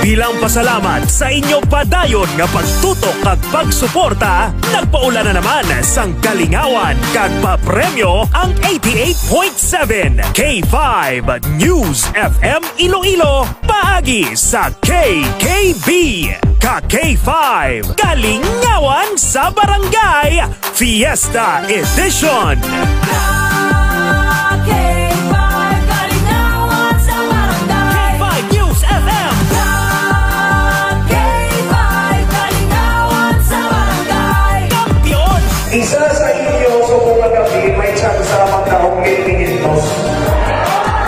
Bilang pasalamat sa inyo padayon nga pagtutok kag pagsuporta, nagpaula na naman sang kalingawan kag papremyo ang eighty-eight point seven K five News F M Iloilo, paagi sa K K B, ka K five, Kalingawan sa Barangay, Fiesta Edition. Ka K five, Kalingawan sa Barangay. K five News F M. Ka K five, Kalingawan sa Barangay. Kampiyon. Isa sa inyo, subong nga gabi, may tsansa magdaog mil quinientos.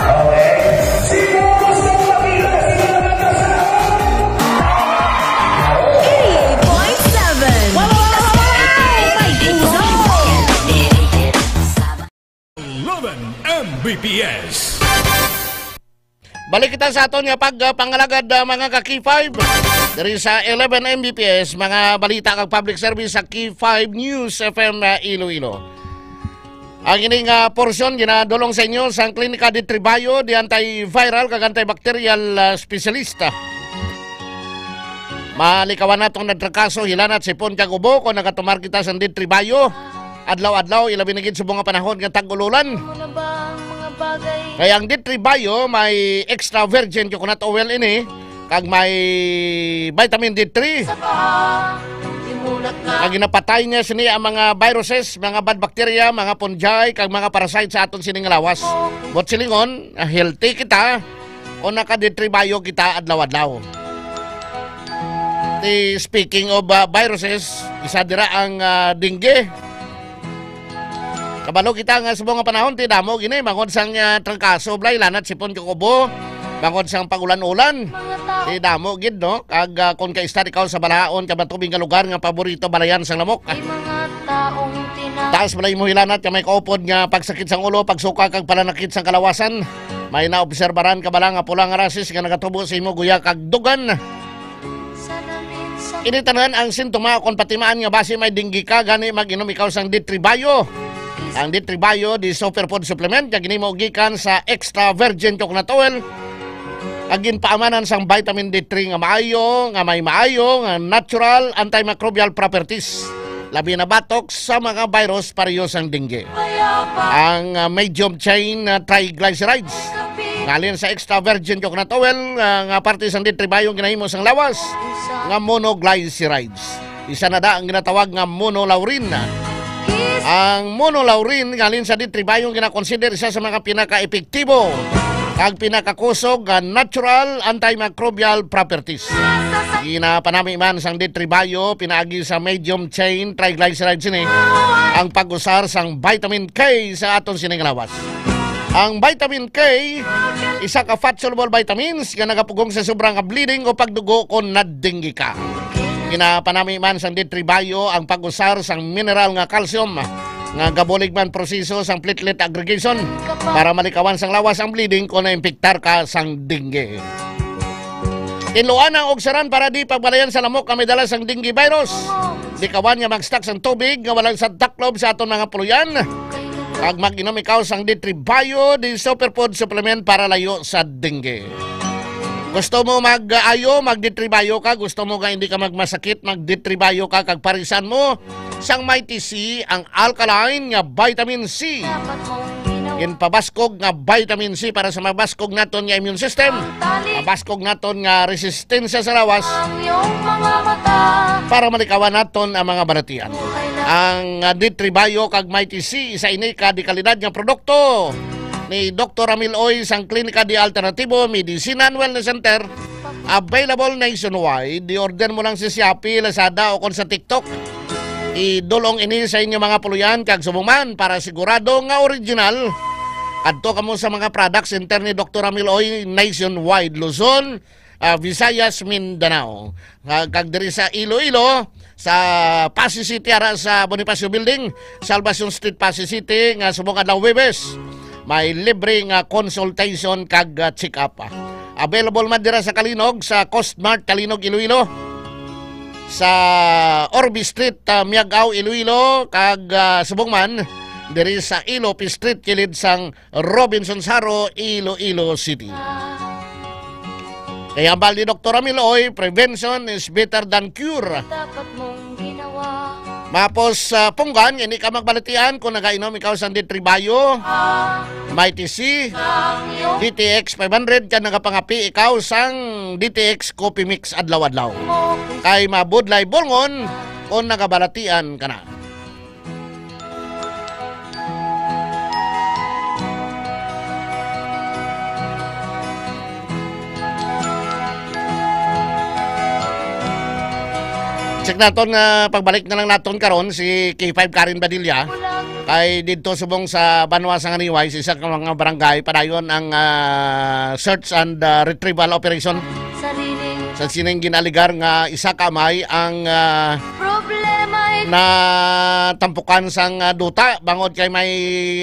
Okay? Sino gusto makita si Jonathan sa Eight point seven. Wow, wow, wow, wow, wow! May puso! Eleven M B P S. Balik kita sa aton nga pag, ah, pangalagad, ah, mga ka K five. Diri sa eleven M B P S, mga balita kag public service sa K five News F M, ah, Iloilo. Ang ini nga porsyon ginadulong sa inyo sang Klinika Ditribayo, di antiviral kag antibacterial, ah, specialista. Malikawan naton nagtrangkaso, hilanat, sipon kag ubo kon nagatumar kita sang Ditribayo adlaw-adlaw, ilabi na gid subong nga panahon nga tag-ululan. Kay ang Ditribayo may extra virgin coconut oil ini, kag may vitamin D three. Kag ginapatay niya sini ang mga viruses, mga bad bacteria, mga fungi, kag mga parasite sa aton sining lawas. Buot silingon, ah, healthy kita kung naka-Ditribayo kita adlaw-adlaw. Ti, speaking of, ah, viruses, isa dira ang, ah, dengue. Kabalo kita nga subong nga panahon, ti damo gini, bangod sang, ah, trangkaso, balay, lanat, sipon, kag ubo, bangod sang pag-ulan-ulan. Ti damo gid, no? Kag, ah, kung kaistar ikaw sa balahaon kag matubig nga lugar nga paborito balayan sang lamok. Taas bala imo hilanat kag may kaupod nga pagsakit sang ulo, pagsuka kag pananakit sang kalawasan. May naobserbaran ka bala nga pula nga rashes nga nagatubo sa imo guya kag dugan? Ini tanan ang sintoma kon patimaan nga basi may dengue ka, gani mag-inom ikaw sang Ditribayo. Ang Ditribayo di superfood supplement nga ginhimo gikan sa extra virgin coconut oil, nga ginpaamanan sang vitamin D three nga maayo, nga may maayo nga natural antimicrobial properties, labi na batok sa mga virus pareho sang dengue. Ang, ah, medium chain, ah, triglycerides ngalin sa extra virgin coconut oil, ah, nga parte sang Ditribayo ginahimo sang lawas nga monoglycerides. Isa na da ang ginatawag nga monolaurin. Ang monolaurin ngalin sa Ditribayo ginakonsider isa sa mga pinaka-epektibo kag pinakakusog nga natural antimicrobial properties. Ginapanami man sang Ditribayo pinaagi sa medium chain triglycerides ini ang pag-usar sang vitamin K sa aton sining lawas. Ang vitamin K, isa ka fat-soluble vitamins nga nagapugong sa sobra nga bleeding o pagdugo kon nadengge ka. Ginapanami man sang Ditribayo ang pag-usar sang mineral nga calcium nga gabulig man proseso sang platelet aggregation para malikawan sang lawas ang bleeding kon naimpektar ka sang dengue. Tinluan ang ugsaran para di pagbalayan sa lamok nga may dala sang dengue virus. Likawan nga mag-stock sang tubig nga walang sa taklob sa aton mga puluyan. Kag mag-inom ikaw sang D three Bio, the superfood supplement para layo sa dengue. Gusto mo mag-ayo, mag-D three Bio ka. Gusto mo nga hindi ka magmasakit, mag-D three Bio ka. Kag parisan mo sang Mighty C, ang alkaline nga vitamin C. Ginpabaskog nga vitamin C para sa mabaskog naton nga immune system, mabaskog naton nga resistensya sa lawas, para malikawan naton ang mga balatian. Ang, ah, D three Bio kag Mighty C, isa ini ka dekalidad nga produkto ni Doktor Ramil Oy sang Klinika de Alternativo Medicina and Wellness Center. Available nationwide. I-order mo lang sa Shopee, Lazada, o kon sa TikTok. Idulong ini sa inyo mga puluyan kag subong man para sigurado nga original. Adto kamo sa mga product center ni Doktor Ramil Oy nationwide, Luzon, ah, Visayas, Mindanao. Ah, kag diri sa Iloilo, sa Passi City, ara sa Bonifacio Building, Salvacion Street, Passi City, nga subong adlaw Huwebes, may libre nga consultation kag, ah, check-up. Available man dira sa Calinog, sa Coast Mart Calinog, Iloilo, sa Orbi Street, ah, Miagao, Iloilo, kag, ah, subong man diri sa Ilope Street, kilid sang Robinson Saro, Iloilo City. Kay hambal ni Doktor Amiloy, "Prevention is better than cure." Dapat mong ginawa. Mapos, ah, punggan, hindi ka magbalatian kung nagainom ikaw sang D three Bio, Mighty C, D T X five hundred, ka nagapangapi ikaw sang D T X Coffee Mix adlaw-adlaw. Kay mabudlay bulngon kung nagabalatian ka na. Check naton nga pagbalik na lang naton karon si K five Karen Badilla. Kay didto subong sa banwa sa Ganiway, si isa ka mga barangay, padayon ang, ah, search and, ah, retrieval operation. Sa sining ginaaligar nga isa ka amay ang, ah, natampukan sang, ah, duta bangod kay may,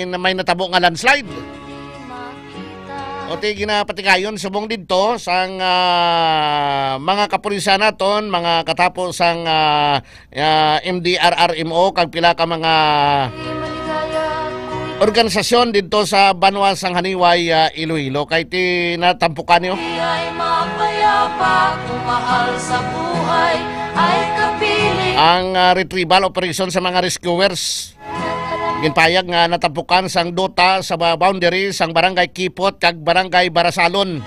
may natabo nga landslide. O ti ginapatigayon subong didto sang, ah, mga kapulisan naton, mga katapo sang, ah, ah, M D R R M O kag pila ka mga organisasyon didto sa banwa sang Haniway, ah, Iloilo, kay ti natampukan niyo. Ang, ah, retrieval operation sa mga rescuers ginpayag nga natampukan sang duta sa ba-, boundary sang Barangay Kipot kag Barangay Barasalon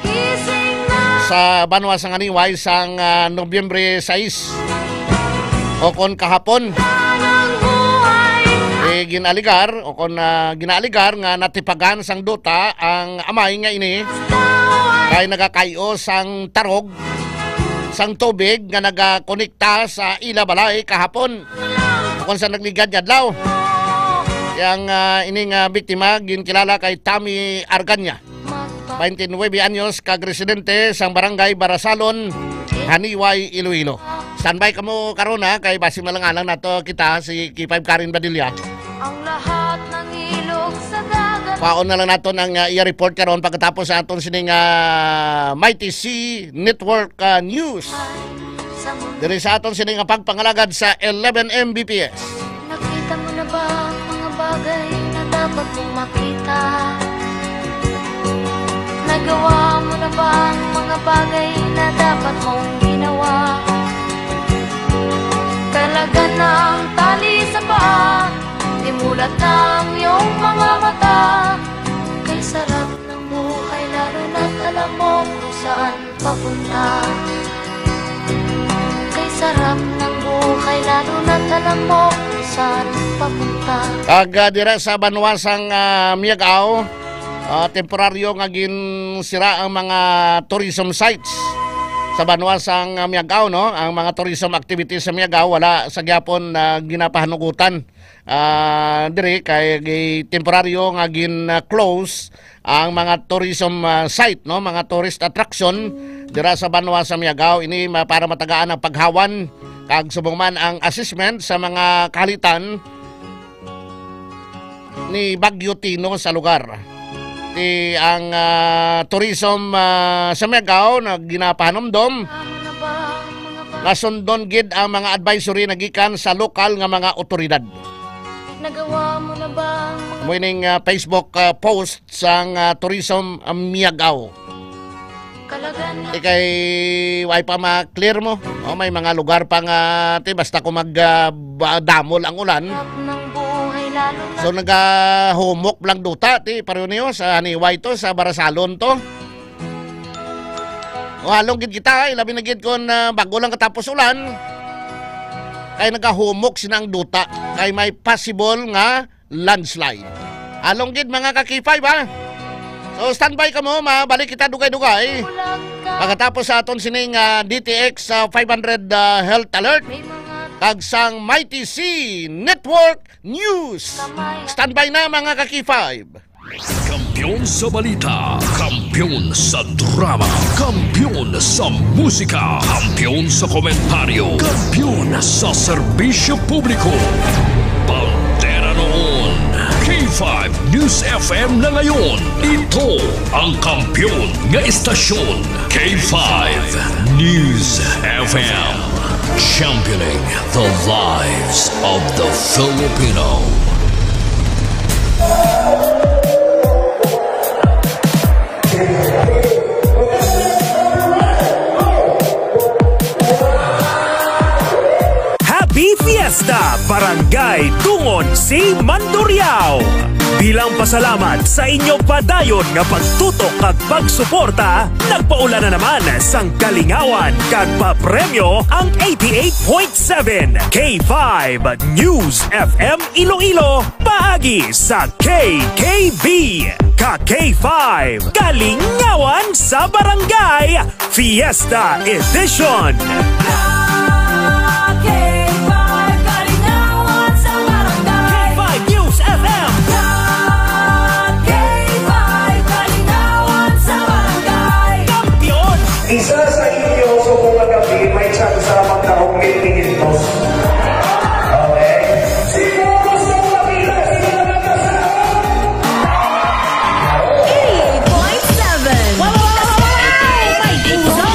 sa banwa sang Haniway sang, ah, Nobyembre sais, o kon kahapon. Eh, ginaligar, o kon, ah, ginaaligar nga natipagan sang duta ang amay nga ini kay nagakay-o sang tarog sang tubig nga nagakonekta sa ila balay kahapon. Kung sa nagligad nga adlaw. Yang, ah, ining, ah, biktima ginkilala kay Tommy Arganya, twenty-nine anyos, kag residente sang Barangay Barasalon, Haniway, Iloilo. Standby kamo karon, ha, kay basi malangalang nato kita si K five Karen Badilla. Ang lahat ng ilog sa dagat. Kwaon na lang naton ang, ah, iya report karon pagkatapos sa aton sining, ah, Mighty C Network, ah, News. Diri sa aton sini nga pagpangalagad sa eleven M B P S. Nakita mo na ba ang mga bagay na dapat mong makita? Nagawa mo na ba ang mga bagay na dapat mong ginawa? Talaga na ang tali sa paa, imulat na ang iyong mga mata. Kay sarap ng buhay, lalo na't alam mo kung saan papunta. Kay sarap ng buhay, lalo na't alam mo kung saan papunta. Kag, ah, dira sa banwa sang, ah, Miagao, ah, temporaryo nga ginsira ang mga tourism sites sa banwa sang, ah, Miagao, no? Ang mga tourism activities sa Miagao wala sa gyapon na ginapahanugutan. Ah, diri kay gi-, temporaryo nga gin-close ang mga tourism, ah, site, no, mga tourist attraction dira sa banwa sa Miagao. Ini ma-, para matagaan ang paghawan kag subong man ang assessment sa mga kahalitan ni Bagyo Tino sa lugar. Ti ang, ah, tourism, ah, sa Miagao na ginapahanumdom nga sundon gid ang mga advisory na gikan sa lokal nga mga otoridad. Nagawa mo na ba ang mga Amo ining, ah, Facebook, ah, post sang, ah, tourism, ah, Miagao. Kalagan na Ikay, way pa ma-clear mo. O, may mga lugar pa nga, ti, basta ko mag, ah, ba-, damol ang ulan. Ng buhay, lalo na So, nagahumok lang duta, ti, pareho niyo, sa Haniway to, sa Barasalon to. O, halong gid kita, ay, labi na gid kon, ah, bago lang katapos ulan. Kay nagahumok sina ang duta. Kay may possible nga landslide. Halong gid, mga ka-K five, ha? So, standby kamo, mabalik kita dugay-dugay. Pagkatapos sa aton sining, ah, D T X, ah, five hundred, ah, health alert. Kag sang Mighty C Network News. Standby na, mga ka-K five. Kampiyon sa balita, kampiyon sa drama, kampiyon sa musika, kampiyon sa komentaryo, kampiyon sa serbisyo publiko. Bandera noon, K five News F M na ngayon. Ito ang kampiyon nga istasyon, K five News F M. Championing the lives of the Filipino. Happy Fiesta, Barangay Dungon C, Mandurriao! Bilang pasalamat sa inyo padayon nga pagtutok kag pagsuporta, nagpaula na naman sang kalingawan kag papremyo ang eighty-eight point seven K five News F M Iloilo, paagi sa K K B. Ka K five, Kalingawan sa Barangay, Fiesta Edition. Ka K five, Kalingawan sa Barangay. K five News F M. Ka K five, Kalingawan sa Barangay. Kampiyon. Isa sa inyo subong nga gabi, may tsansa magkahumpit ni Gintos. Okay? Sino gusto mo makita? Sino nagkasama? Eight point seven. Wow, wow, wow, wow, wow! May puso!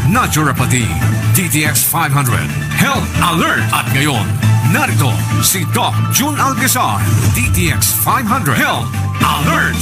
Naturopathy, D T X five hundred, Health Alert. At ngayon, narito si Doc Jun Alcazar, D T X five hundred, Health Alert.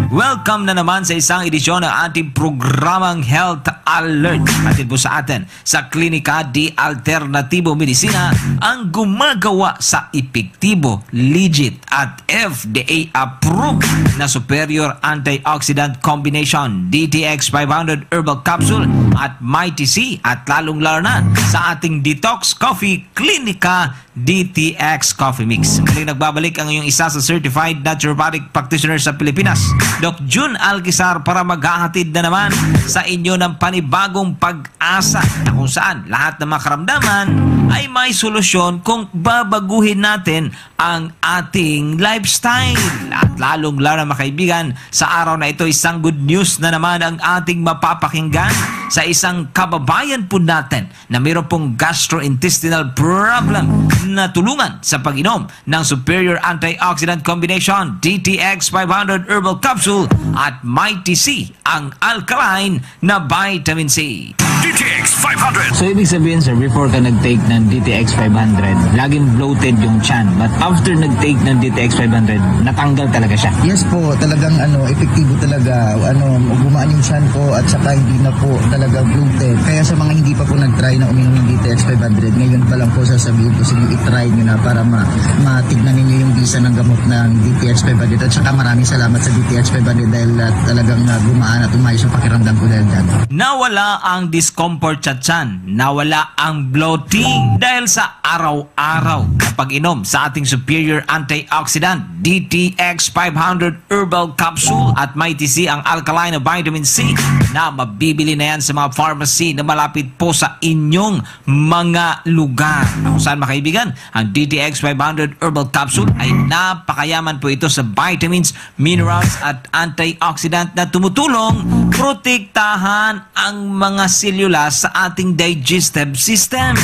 Welcome na naman sa isang edisyon ng ating programang Health Alert. Hatid po sa atin sa Klinika de Alternativo Medicina, ang gumagawa sa epektibo, legit, at F D A approved na Superior Antioxidant Combination, D T X five hundred Herbal Capsule at Mighty C, at lalong-lalo na sa ating Detox Coffee Klinika D T X Coffee Mix. Muling nagbabalik ang iyong isa sa certified naturopathic practitioner sa Pilipinas, Doc Jun Alcazar, para maghahatid na naman sa inyo ng panibagong pag-asa na kung saan lahat ng mga karamdaman ay may solusyon kung babaguhin natin ang ating lifestyle. At lalong-lalo na, mga kaibigan, sa araw na ito, isang good news na naman ang ating mapapakinggan sa isang kababayan po natin na mayroon pong gastrointestinal problem. Natulungan sa pag-inom ng Superior Antioxidant Combination, D T X five hundred Herbal Capsule, at Mighty C, ang alkaline na vitamin C. D T X five hundred. So, ibig sabihin, sir, before ka nag-take ng D T X five hundred, laging bloated yung tiyan. But after nag-take ng D T X five hundred, natanggal talaga siya. Yes po, talagang ano, epektibo talaga. Ano, gumaan yung tiyan ko at saka hindi na po talaga bloated. Kaya sa mga hindi pa po nag-try na uminom ng D T X five hundred, ngayon pa lang po sasabihin ko, sige, i-try nyo na para ma matignan ninyo yung bisa ng gamot ng D T X five hundred. At saka maraming salamat sa D T X five hundred dahil, ah, talagang, ah, gumaan at umayos yung pakiramdam ko dahil dyan. Nawala ang discomfort sa tiyan, nawala ang bloating dahil sa araw-araw na pag-inom sa ating Superior Antioxidant, D T X five hundred Herbal Capsule, at Mighty C, ang alkaline na vitamin C, na mabibili na yan sa mga pharmacy na malapit po sa inyong mga lugar. Na kung saan, mga kaibigan, ang D T X five hundred Herbal Capsule ay napakayaman po ito sa vitamins, minerals, at antioxidant na tumutulong protektahan ang mga selula sa ating digestive system.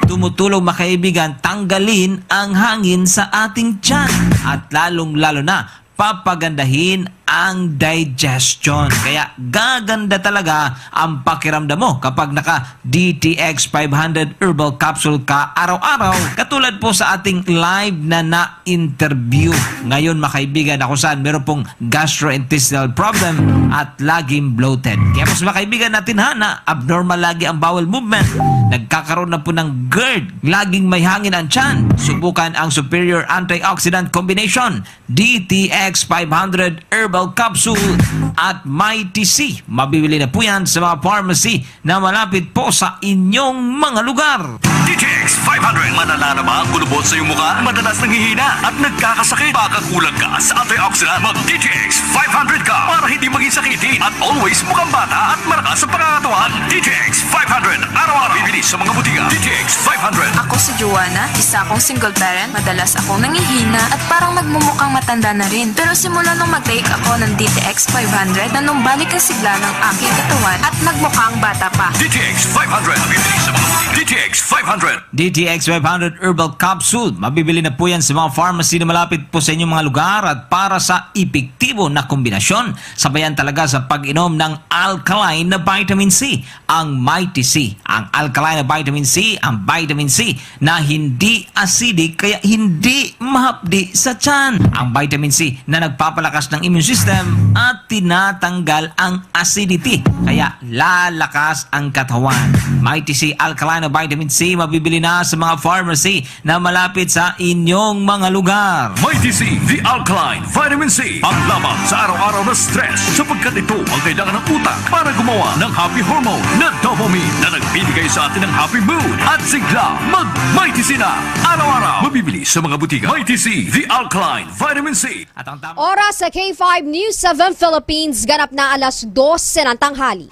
Tumutulong, mga kaibigan, tanggalin ang hangin sa ating tiyan at lalong-lalo na papagandahin ang digestion. Kaya gaganda talaga ang pakiramdam mo kapag naka D T X five hundred Herbal Capsule ka araw-araw. Katulad po sa ating live na na-interview ngayon, mga kaibigan, ako saan meron pong gastrointestinal problem at laging bloated. Kaya po sa mga kaibigan natin ha, na abnormal lagi ang bowel movement, nagkakaroon na po ng GERD, laging may hangin ang tiyan, subukan ang Superior Antioxidant Combination, D T X five hundred Herbal Capsule at Mighty C. Mabibili na po yan sa mga pharmacy na malapit po sa inyong mga lugar. D T X five hundred. Malala na ba ang kulubot sa iyong mukha? Madalas nanghihina at nagkakasakit? Baka kulang ka sa antioxidant? Mag D T X five hundred ka para hindi maging sakitin at always mukhang bata at malakas sa pangangatawan. D T X five hundred. Araw-araw. Bibili sa mga butika. D T X five hundred. Ako si Joanna, isa akong single parent. Madalas akong nangihina at parang nagmumukhang matanda na rin. Pero simula nung mag-take ako ng D T X five hundred, nanumbalik ang sigla ng aking katawan at nagmukhang bata pa. D T X five hundred. Bibili sa mga butika. D T X five hundred. D T X five hundred Herbal Capsule. Mabibili na po yan sa mga pharmacy na malapit po sa inyong mga lugar. At para sa epektibo na kombinasyon, sabayan talaga sa pag-inom ng alkaline na vitamin C, ang Mighty C. Ang alkaline na vitamin C, ang vitamin C na hindi acidic, kaya hindi mahapdi sa tiyan. Ang vitamin C na nagpapalakas ng immune system at tinatanggal ang acidity, kaya lalakas ang katawan. Mighty C Alkaline na Vitamin C mabibili na sa mga pharmacy na malapit sa inyong mga lugar. Mighty C, the alkaline vitamin C, panglaban sa araw-araw na stress, sapagkat ito ang kailangan ng utak para gumawa ng happy hormone na dopamine na nagbibigay sa atin ng happy mood at sigla. Mag Mighty C na araw-araw. Mabibili sa mga butika. Mighty C, the alkaline vitamin C. At ang tama Oras sa K five News seven Philippines, ganap na alas dose ng tanghali.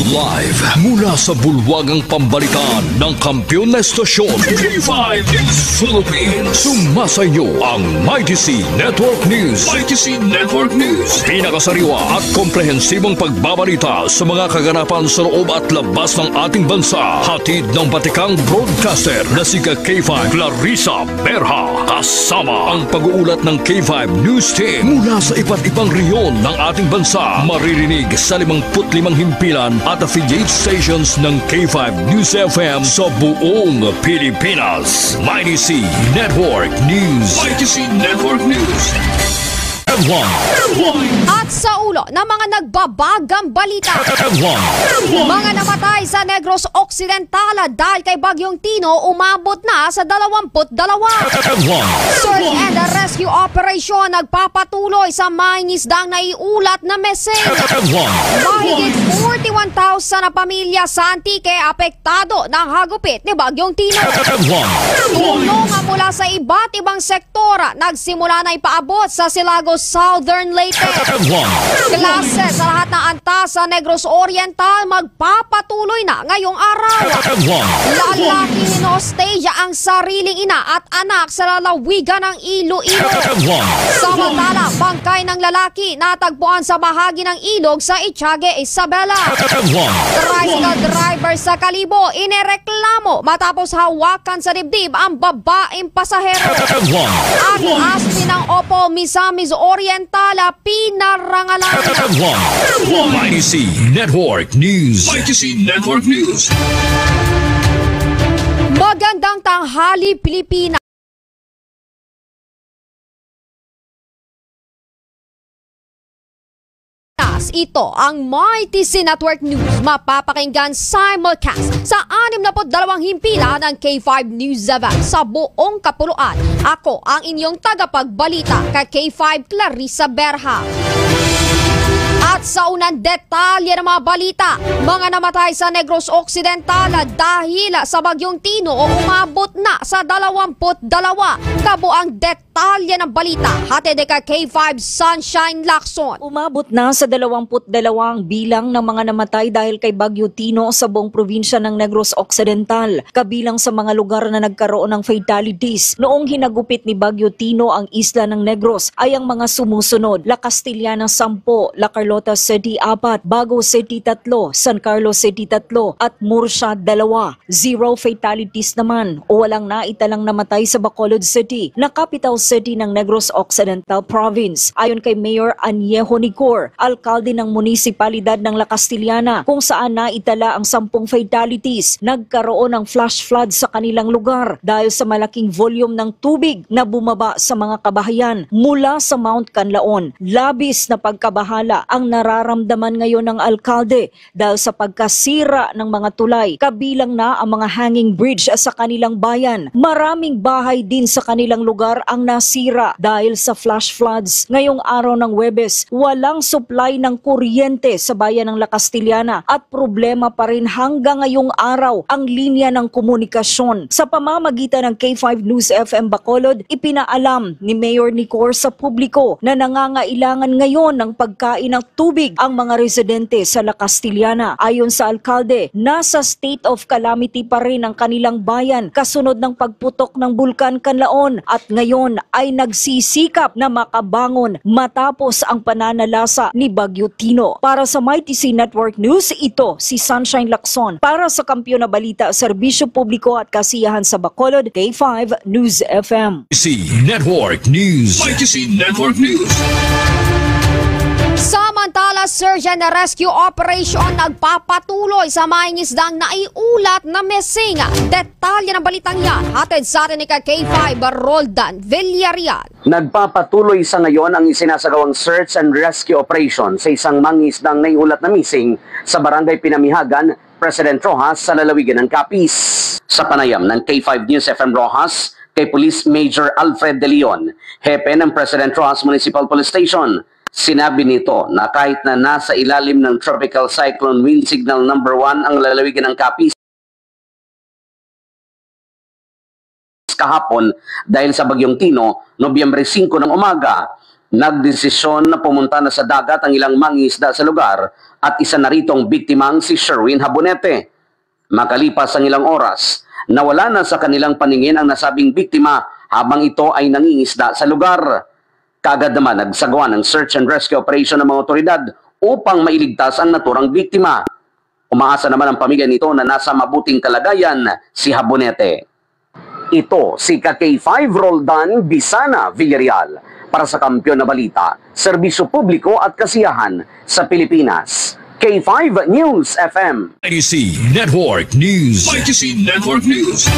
Live mula sa bulwagang pambalitaan ng kampiyon na estasyon, K five News Philippines. Sumasa inyo ang Mighty C Network News. Mighty C Network News. Pinakasariwa at komprehensibong pagbabalita sa mga kaganapan sa loob at labas ng ating bansa. Hatid ng batikang broadcaster na si ka K five Clarissa Berha. Kasama ang pag-uulat ng K five News Team mula sa iba't ibang rehiyon ng ating bansa. Maririnig sa limang put limang himpilan at affiliate stations ng K five News F M sa buong Pilipinas. Mighty C Network News. Mighty C Network News. Headline. At sa ulo ng mga nagbabagang balita, Headline. Mga namatay sa Negros Occidental dahil kay Bagyong Tino umabot na sa dalawampu't dalawa. Headline. Search and rescue operation nagpapatuloy sa mangingisdang naiulat na missing. Headline. Mahigit forty-one thousand na pamilya sa Antique apektado ng hagupit ni Bagyong Tino. Headline. Tulong mula sa iba't ibang sektor nagsimula na ipaabot sa Silagos, Southern Leyte. Headline. Klase sa lahat ng antas sa Negros Oriental magpapatuloy na ngayong araw. Headline. Lalaki hinostage ang sariling ina at anak sa lalawigan ng Iloilo. Headline. Samantala, bangkay ng lalaki natagpuan sa bahagi ng ilog sa Echagüe, Isabela. Headline. Tricycle driver sa Kalibo inireklamo matapos hawakan sa dibdib ang babaeng pasahero. Headline. Ang aspi ng Opel Misamis Oriental pinarangalan. Headline. Mighty C Network News. Mighty C Network News. Magandang tanghali, Pilipinas. Ito ang Mighty C Network News, mapapakinggan simulcast sa anim na put dalawang himpilan ng K five News F M sa buong kapuluan. Ako ang inyong tagapagbalita, ka K five Clarissa Berha. At sa unang detalye ng mga balita, mga namatay sa Negros Occidental dahil sa Bagyong Tino o umabot na sa dalawampu't dalawa. Kabuang detalye ng balita, hatid ni ka K five Sunshine Lacson. Umabot na sa dalawampu't dalawa ang bilang ng mga namatay dahil kay Bagyo Tino sa buong probinsya ng Negros Occidental. Kabilang sa mga lugar na nagkaroon ng fatalities noong hinagupit ni Bagyo Tino ang isla ng Negros ay ang mga sumusunod: La Castellana, sampo; La Carlota City, apat; Bago City, tatlo; San Carlos City, tatlo; at Murcia, dalawa. Zero fatalities naman o walang naitalang namatay sa Bacolod City na capital city ng Negros Occidental Province, ayon kay Mayor Añejo Nicor, alkalde ng munisipalidad ng La Castellana, kung saan naitala ang sampung fatalities. Nagkaroon ng flash flood sa kanilang lugar dahil sa malaking volume ng tubig na bumaba sa mga kabahayan mula sa Mount Canlaon. Labis na pagkabahala ang nararamdaman ngayon ng alkalde dahil sa pagkasira ng mga tulay, kabilang na ang mga hanging bridge sa kanilang bayan. Maraming bahay din sa kanilang lugar ang nasira dahil sa flash floods. Ngayong araw ng Huwebes, walang supply ng kuryente sa bayan ng La Castellana at problema pa rin hanggang ngayong araw ang linya ng komunikasyon. Sa pamamagitan ng K five News F M Bacolod, ipinaalam ni Mayor Nicor sa publiko na nangangailangan ngayon ng pagkain at tubig ang mga residente sa La Castellana. Ayon sa alkalde, nasa state of calamity pa rin ang kanilang bayan kasunod ng pagputok ng Bulkan Canlaon at ngayon ay nagsisikap na makabangon matapos ang pananalasa ni Bagyo Tino. Para sa Mighty C Network News, ito si Sunshine Lacson para sa Kampiyon na Balita, Serbisyo Publiko at Kasiyahan sa Bacolod, K five News F M. C Network News. Mighty C Network News. Samantala, search and rescue operation nagpapatuloy sa mangingisdang naiulat na missing. Detalye ng balitang yan, hatid sa atin ni ka K five Roldan Villarreal. Nagpapatuloy sa ngayon ang isinasagawang search and rescue operation sa isang mangingisdang naiulat na missing sa Barangay Pinamihagan, President Roxas, sa lalawigan ng Capiz. Sa panayam ng K five News F M Roxas kay Police Major Alfred De Leon, hepe ng President Roxas Municipal Police Station, sinabi nito na kahit na nasa ilalim ng Tropical Cyclone Wind Signal Number One ang lalawigan ng Capiz kahapon dahil sa Bagyong Tino, Nobyembre singko ng umaga, Nagdesisyon na pumunta na sa dagat ang ilang mangingisda sa lugar at isa na rito ang biktima, ang si Sherwin Habonete. Makalipas ang ilang oras, nawala na sa kanilang paningin ang nasabing biktima habang ito ay nangingisda sa lugar. Kaagad naman nagsagawa ng search and rescue operation ng mga otoridad upang mailigtas ang naturang biktima. Umaasa naman ang pamilya nito na nasa mabuting kalagayan si Habonete. Ito si ka K five Roldan Bisana Villarreal para sa Kampiyon na Balita, Serbisyo Publiko at Kasiyahan sa Pilipinas, K five News F M. Mighty C Network News. Mighty C Network News.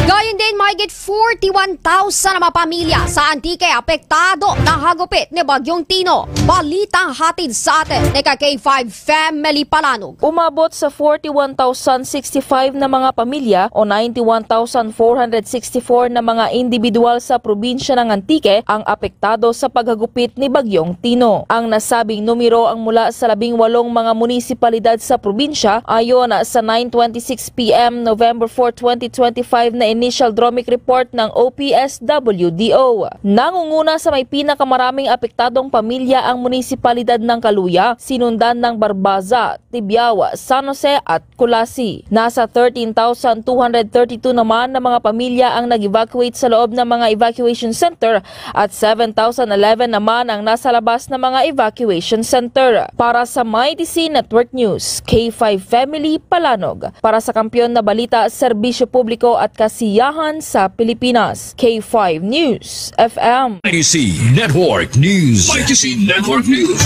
Gayon din, mahigit forty-one thousand ang mga pamilya sa Antique apektado na hagupit ni Bagyong Tino. Balita hatid sa atin ni ka K five Family Palanog. Umabot sa forty-one thousand sixty-five na mga pamilya o ninety-one thousand four hundred sixty-four na mga individual sa probinsya ng Antique ang apektado sa paghagupit ni Bagyong Tino. Ang nasabing numero ang mula sa labing walong mga munisipalidad sa probinsya, ayon sa nine twenty-six P M, November four, twenty twenty-five na initial DROMIC report ng O P S W D O. Nangunguna sa may pinakamaraming apektadong pamilya ang munisipalidad ng Caluya, sinundan ng Barbaza, Tibiao, San Jose at Culasi. Nasa thirteen thousand two hundred thirty-two naman na mga pamilya ang nag-evacuate sa loob ng mga evacuation center at seven thousand eleven naman ang nasa labas ng mga evacuation center. Para sa Mighty C Network News, K five Family Palanog. Para sa Kampiyon na Balita, Serbisyo Publiko at Kasiyahan sa Pilipinas, K five News F M. Mighty C Network News. Mighty C Network News.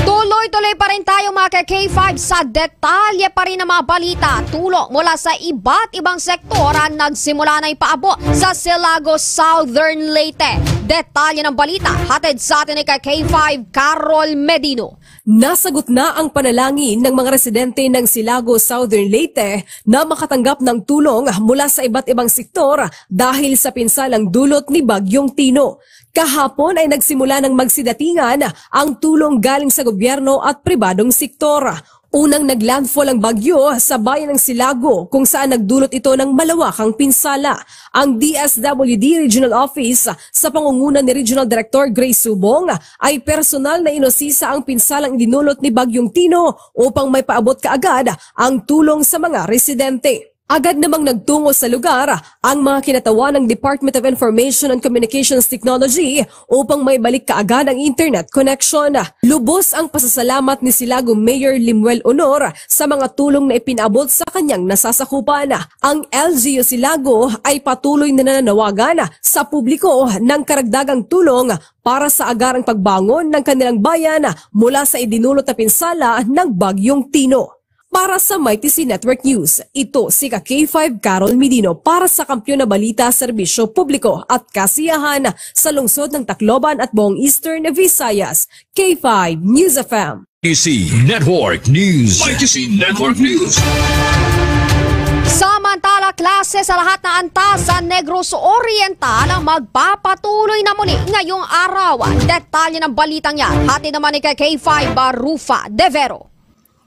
Tuloy-tuloy pa rin tayo, mga ka K five, sa detalye pa rin ng mga balita. Tulong mula sa iba't ibang sektor ang nagsimula na ipaabot sa Silago, Southern Leyte. Detalye ng balita, hatid sa atin ni ka K five Carol Medino. Nasagot na ang panalangin ng mga residente ng Silago, Southern Leyte, na makatanggap ng tulong mula sa iba't ibang sektor dahil sa pinsalang dulot ni Bagyong Tino. Kahapon ay nagsimula ng magsidatingan ang tulong galing sa gobyerno at pribadong sektor. Unang naglandfall ang bagyo sa bayan ng Silago, kung saan nagdulot ito ng malawakang pinsala. Ang D S W D Regional Office, sa pangunguna ni Regional Director Grace Subong, ay personal na inusisa ang pinsalang idinulot ni Bagyong Tino upang may paabot kaagad ang tulong sa mga residente. Agad namang nagtungo sa lugar ang mga kinatawan ng Department of Information and Communications Technology upang may balik kaagad ang internet connection. Lubos ang pasasalamat ni Silago Mayor Limuel Honor sa mga tulong na ipinabot sa kanyang nasasakupan. Ang L G U Silago ay patuloy na nananawagan sa publiko ng karagdagang tulong para sa agarang pagbangon ng kanilang bayan mula sa idinulot na pinsala ng Bagyong Tino. Para sa Mighty C Network News, ito si ka K five Carol Medino para sa Kampiyon na Balita, Serbisyo Publiko at Kasiyahan sa lungsod ng Tacloban at buong Eastern Visayas, K five News F M. Mighty C Network News. Mighty C Network News. Samantala, klase sa lahat ng antas sa Negros Oriental ang magpapatuloy na muli ngayong araw. Detalye ng balitang yan, hatid naman ni ka K five Rufa De Vero.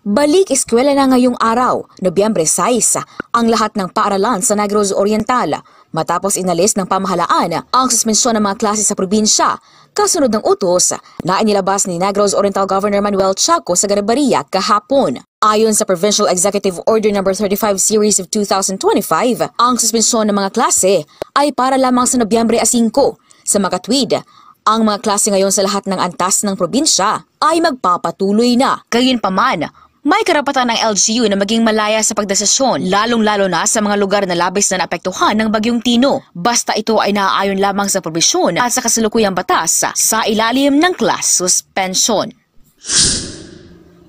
Balik eskwela na ngayong araw, Nobyembre sais, ang lahat ng paaralan sa Negros Oriental, matapos inalis ng pamahalaan ang suspensyon ng mga klase sa probinsya. Kasunod ng utos na inilabas ni Negros Oriental Governor Manuel Chaco sa Garbaria kahapon. Ayon sa Provincial Executive Order Number thirty-five Series of two thousand twenty-five, ang suspensyon ng mga klase ay para lamang sa Nobyembre a singko. Sa makatwid, ang mga klase ngayon sa lahat ng antas ng probinsya ay magpapatuloy na. Gayunpaman, may karapatan ang L G U na maging malaya sa pagdesisyon, lalong-lalo na sa mga lugar na labis na naapektuhan ng Bagyong Tino, basta ito ay naaayon lamang sa probisyon at sa kasalukuyang batas sa ilalim ng class suspension.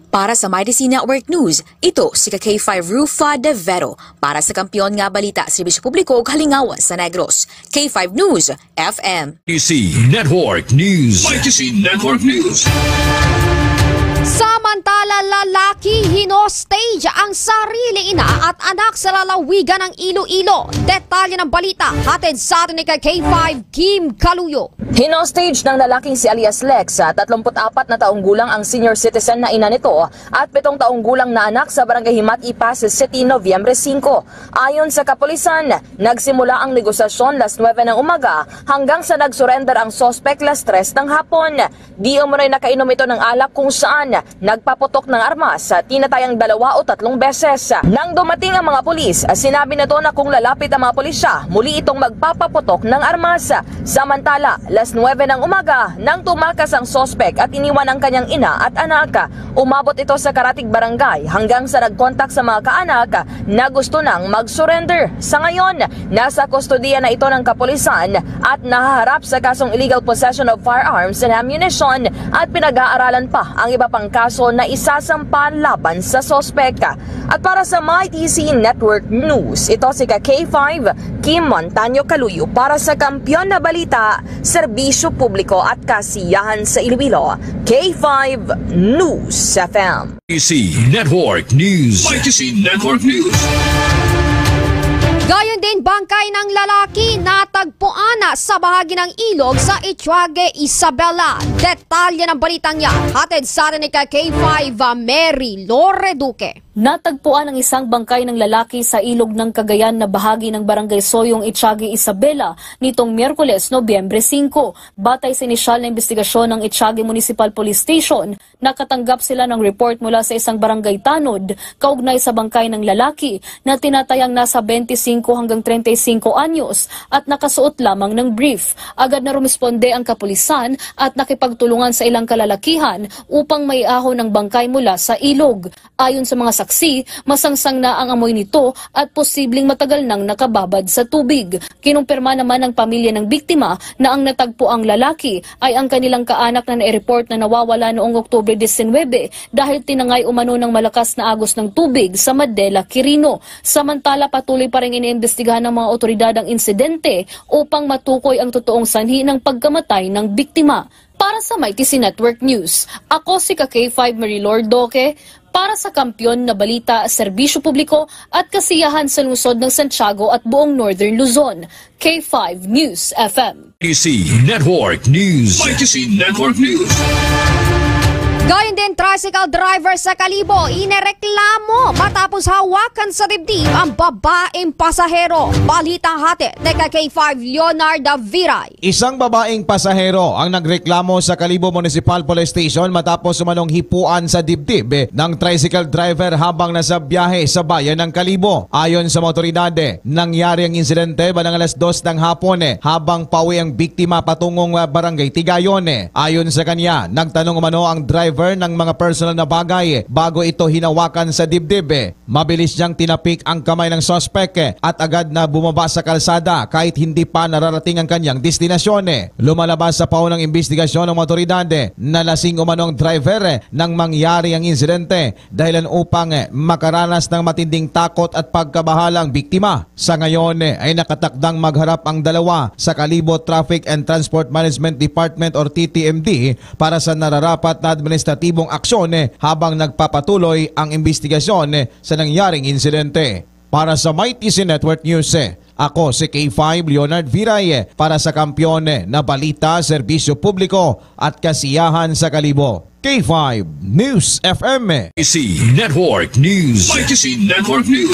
Para sa Mighty C Network News, ito si ka K five Rufa De Vero. Para sa Kampiyon nga Balita, Serbisyo Publiko ug Halingaw sa Negros, K five News F M. Mighty C Network News. Mighty C Network News. Samantala, lalaki hinostays Siya ang sariling ina at anak sa lalawigan ng Iloilo. Detalye ng balita, hatid sa atin ni K five Kim Kaluyo. Hinostage ng lalaking si alias Lex, ah, tatlumpu't apat na taong gulang ang senior citizen na ina nito at pitong taong gulang na anak sa Barangay Himat-i, Passi City, Nobyembre singko. Ayon sa kapulisan, nagsimula ang negosasyon las nuwebe ng umaga hanggang sa nag-surrender ang suspect las tres ng hapon. Di umano'y nakainom ito ng alak kung saan nagpaputok ng armas sa tinatayang dalawa o tatlong beses. Nang dumating ang mga pulis, sinabi nito na kung lalapit ang mga pulisya, muli itong magpapaputok ng armas. Samantala, las nuwebe ng umaga nang tumakas ang suspek at iniwan ang kanyang ina at anak. Umabot ito sa karatig barangay hanggang sa nag-contact sa mga kaanak na gusto nang mag-surrender. Sa ngayon, nasa kustodiya na ito ng kapulisan at nahaharap sa kasong illegal possession of firearms and ammunition at pinag-aaralan pa ang iba pang kaso na isasampa laban sa suspek. At para sa Mighty C Network News, ito si ka K five, Kim Montaño Kaluyo para sa Kampiyon na Balita, Serbisyo Publiko at Kasiyahan sa Iloilo, K five News F M. Mighty C Network News. Mighty C Network News. Gayon din, bangkay ng lalaki natagpuan na sa bahagi ng ilog sa Ituague, Isabela. Detalye ng balitang yan, hatid sa atin ni ka K five, Mary Lore Duque. Natagpuan ang isang bangkay ng lalaki sa ilog ng Cagayan na bahagi ng Barangay Soyong, Ituague, Isabela, nitong Miyerkules, Nobyembre singko. Batay sa inisyal na investigasyon ng Ituague Municipal Police Station, nakatanggap sila ng report mula sa isang barangay tanod kaugnay sa bangkay ng lalaki na tinatayang nasa twenty-five hanggang treinta y cinco anyos at nakasuot lamang ng brief. Agad na rumisponde ang kapulisan at nakipagtulungan sa ilang kalalakihan upang maiahon ang bangkay mula sa ilog. Ayon sa mga saksi, masangsang na ang amoy nito at posibleng matagal nang nakababad sa tubig. Kinumpirma naman ng pamilya ng biktima na ang natagpuang lalaki ay ang kanilang kaanak na nai-report na nawawala noong Oktubre diecinuebe dahil tinangay umano ng malakas na agos ng tubig sa Madela, Quirino. Samantala, patuloy pa rin iniimbestigahan ng mga otoridad ang insidente upang matukoy ang totoong sanhi ng pagkamatay ng biktima. Para sa Mighty C Network News, ako si ka K five Marilor Duque para sa Kampiyon na Balita, Serbisyo Publiko at Kasiyahan sa Lungsod ng Santiago at buong Northern Luzon, K five News F M. Mighty C Network News. Mighty C Network News. Gayon din, tricycle driver sa Kalibo, inireklamo matapos hawakan sa dibdib ang babaeng pasahero. Balita hatid ni ka K five Leonard Viray. Isang babaeng pasahero ang nagreklamo sa Kalibo Municipal Police Station matapos umanong hipuan sa dibdib ng tricycle driver habang nasa biyahe sa bayan ng Kalibo. Ayon sa mga otoridad, nangyari ang insidente bandang alas dos ng hapon, eh, habang pauwi ang biktima patungong, ah, Barangay Tigayon, eh. Ayon sa kanya, nagtanong umano ang driver ng mga personal na bagay, eh, bago ito hinawakan sa dibdib, eh. Mabilis niyang tinapik ang kamay ng suspek, eh, at agad na bumaba sa kalsada kahit hindi pa nararating ang kanyang destinasyon, eh. Lumalabas sa paunang imbestigasyon ng mga otoridad, eh, na lasing umano ang driver, eh, nang mangyari ang insidente, dahilan upang, eh, makaranas ng matinding takot at pagkabahala ang biktima. Sa ngayon, eh, ay nakatakdang magharap ang dalawa sa Kalibo Traffic and Transport Management Department or T T M D para sa nararapat na administratibong aksyon, eh, habang nagpapatuloy ang imbestigasyon, eh, sa nangyaring insidente. Para sa Mighty C Network News, eh, ako si K five Leonard Viray, eh, para sa Kampiyon, eh, na Balita, Serbisyo Publiko at Kasiyahan sa Kalibo. K five News F M. C Network News. Mighty C Network News.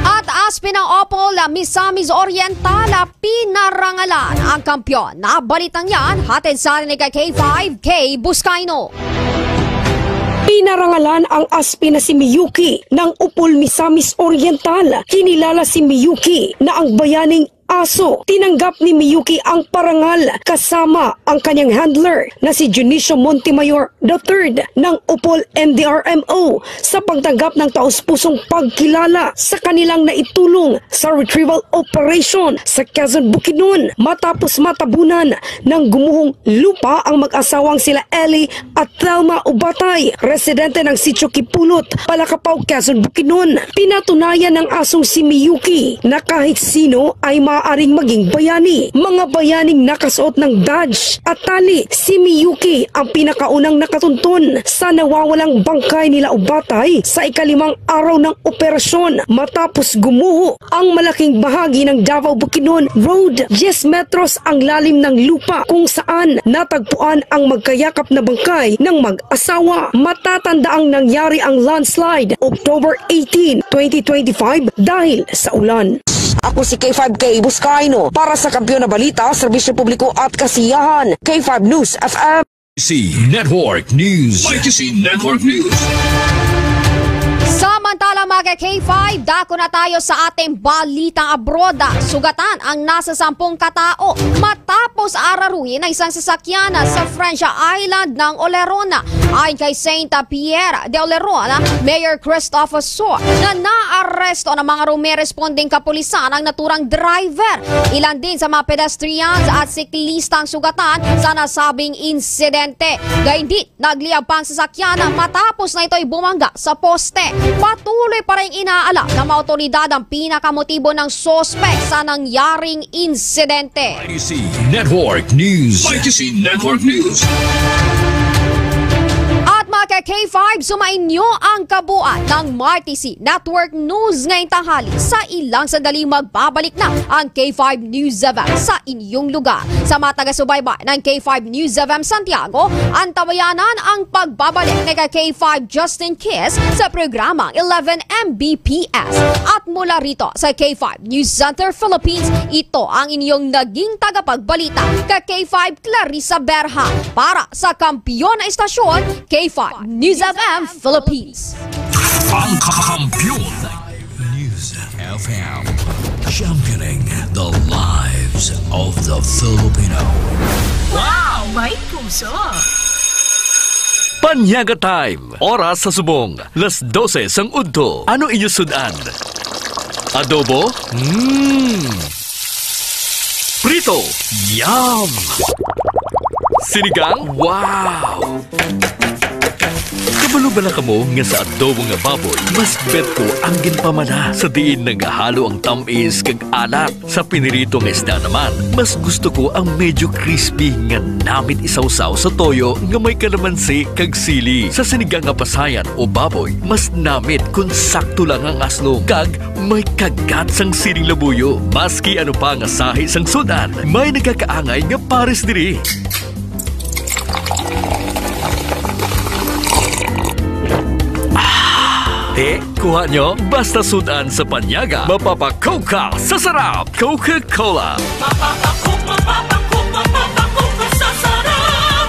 At ASPI ng Opol, Misamis Oriental, pinarangalan ang kampiyon. Nabalitang yan, hatid sa atin ni K five Kay Buscaino. Pinarangalan ang ASPI na si Miyuki ng Opol, Misamis Oriental. Kinilala si Miyuki na ang bayaning aso. Tinanggap ni Miyuki ang parangal kasama ang kanyang handler na si Dionisio Montemayor the third ng Opol N D R M O sa pagtanggap ng taus-pusong pagkilala sa kanilang naitulong sa retrieval operation sa Quezon, Bukidnon, matapos matabunan ng gumuhong lupa ang mag-asawang sila Ellie at Thelma Ubatay, residente ng Sitio Kipulot, Palakapao, Quezon, Bukidnon. Pinatunayan ng asong si Miyuki na kahit sino ay aaring maging bayani. Mga bayaning nakasuot ng badge at tali, si Miyuki ang pinakaunang nakatunton sa nawawalang bangkay nila Ubatay sa ikalimang araw ng operasyon matapos gumuho ang malaking bahagi ng Davao Bukidnon Road. Diyes metros ang lalim ng lupa kung saan natagpuan ang magkayakap na bangkay ng mag-asawa. Matatanda ang nangyari ang landslide October eighteen, twenty twenty-five dahil sa ulan. Ako si K five K Buscaino para sa Kampiyon na Balita, Serbisyo Publiko at Kasiyahan, K five News F M. C Network News. Mighty C Network News. Samantala, mga K five, dako na tayo sa ating balita abroad. Sugatan ang nasa sampung katao matapos araruhin ang isang sasakyan sa French island ng Oleron. Ayon kay Saint Pierre de Oleron, Mayor Christopher Sor, na naaresto ng mga rumeresponding kapulisan ang naturang driver. Ilan din sa mga pedestrians at siklista ang sugatan sa nasabing insidente. Gayundin, nagliyab pa ang sasakyan matapos na ito'y bumangga sa poste. Patuloy pa rin inaalam ng mga awtoridad ang pinakamotibo ng suspek sa nangyaring insidente. Mighty C Network News. Mighty C Network News. At mga ka-K five, sumainyo ang kabuuan ng Mighty C Network News ngayong tanghali. Sa ilang sandali, magbabalik na ang K five News Event sa inyong lugar. Sa mga taga-subaybay ng K five News Event Santiago, antabayanan ang pagbabalik ni ka-K five Justin Kiss sa programang eleven M B P S. At mula rito sa K five News Center Philippines, ito ang inyong naging tagapagbalita, ka-K five Clarissa Berha, para sa Kampiyon na Estasyon, K five News F M Philippines. Ang Kampiyon News F M, championing the lives of the Filipino. Wow! May puso! Panyaga Time. Oras sa subong, las dose sang udto. Ano inyo sud-an? Adobo? Mm. Prito? Yum! Sinigang? Wow! Kabalo bala kamo nga sa adobo nga baboy, mas bet ko ang ginpamana sa diin nagahalo ang tamis kag alat. Sa pinirito nga isda naman, mas gusto ko ang medyo crispy nga namit isawsaw sa toyo nga may kalamansi kag sili. Sa sinigang nga pasayan o baboy, mas namit kon sakto lang ang aslom kag may kagat sang siling labuyo. Maski ano pa nga sahi sang sud-an, may nagakaangay nga pares diri. Ah, eh, kuha nyo? Basta sud-an sa panyaga, mapapakoka sa sarap. Coca-Cola. Mapapakok, mapapakok, mapapakok ka sa sarap.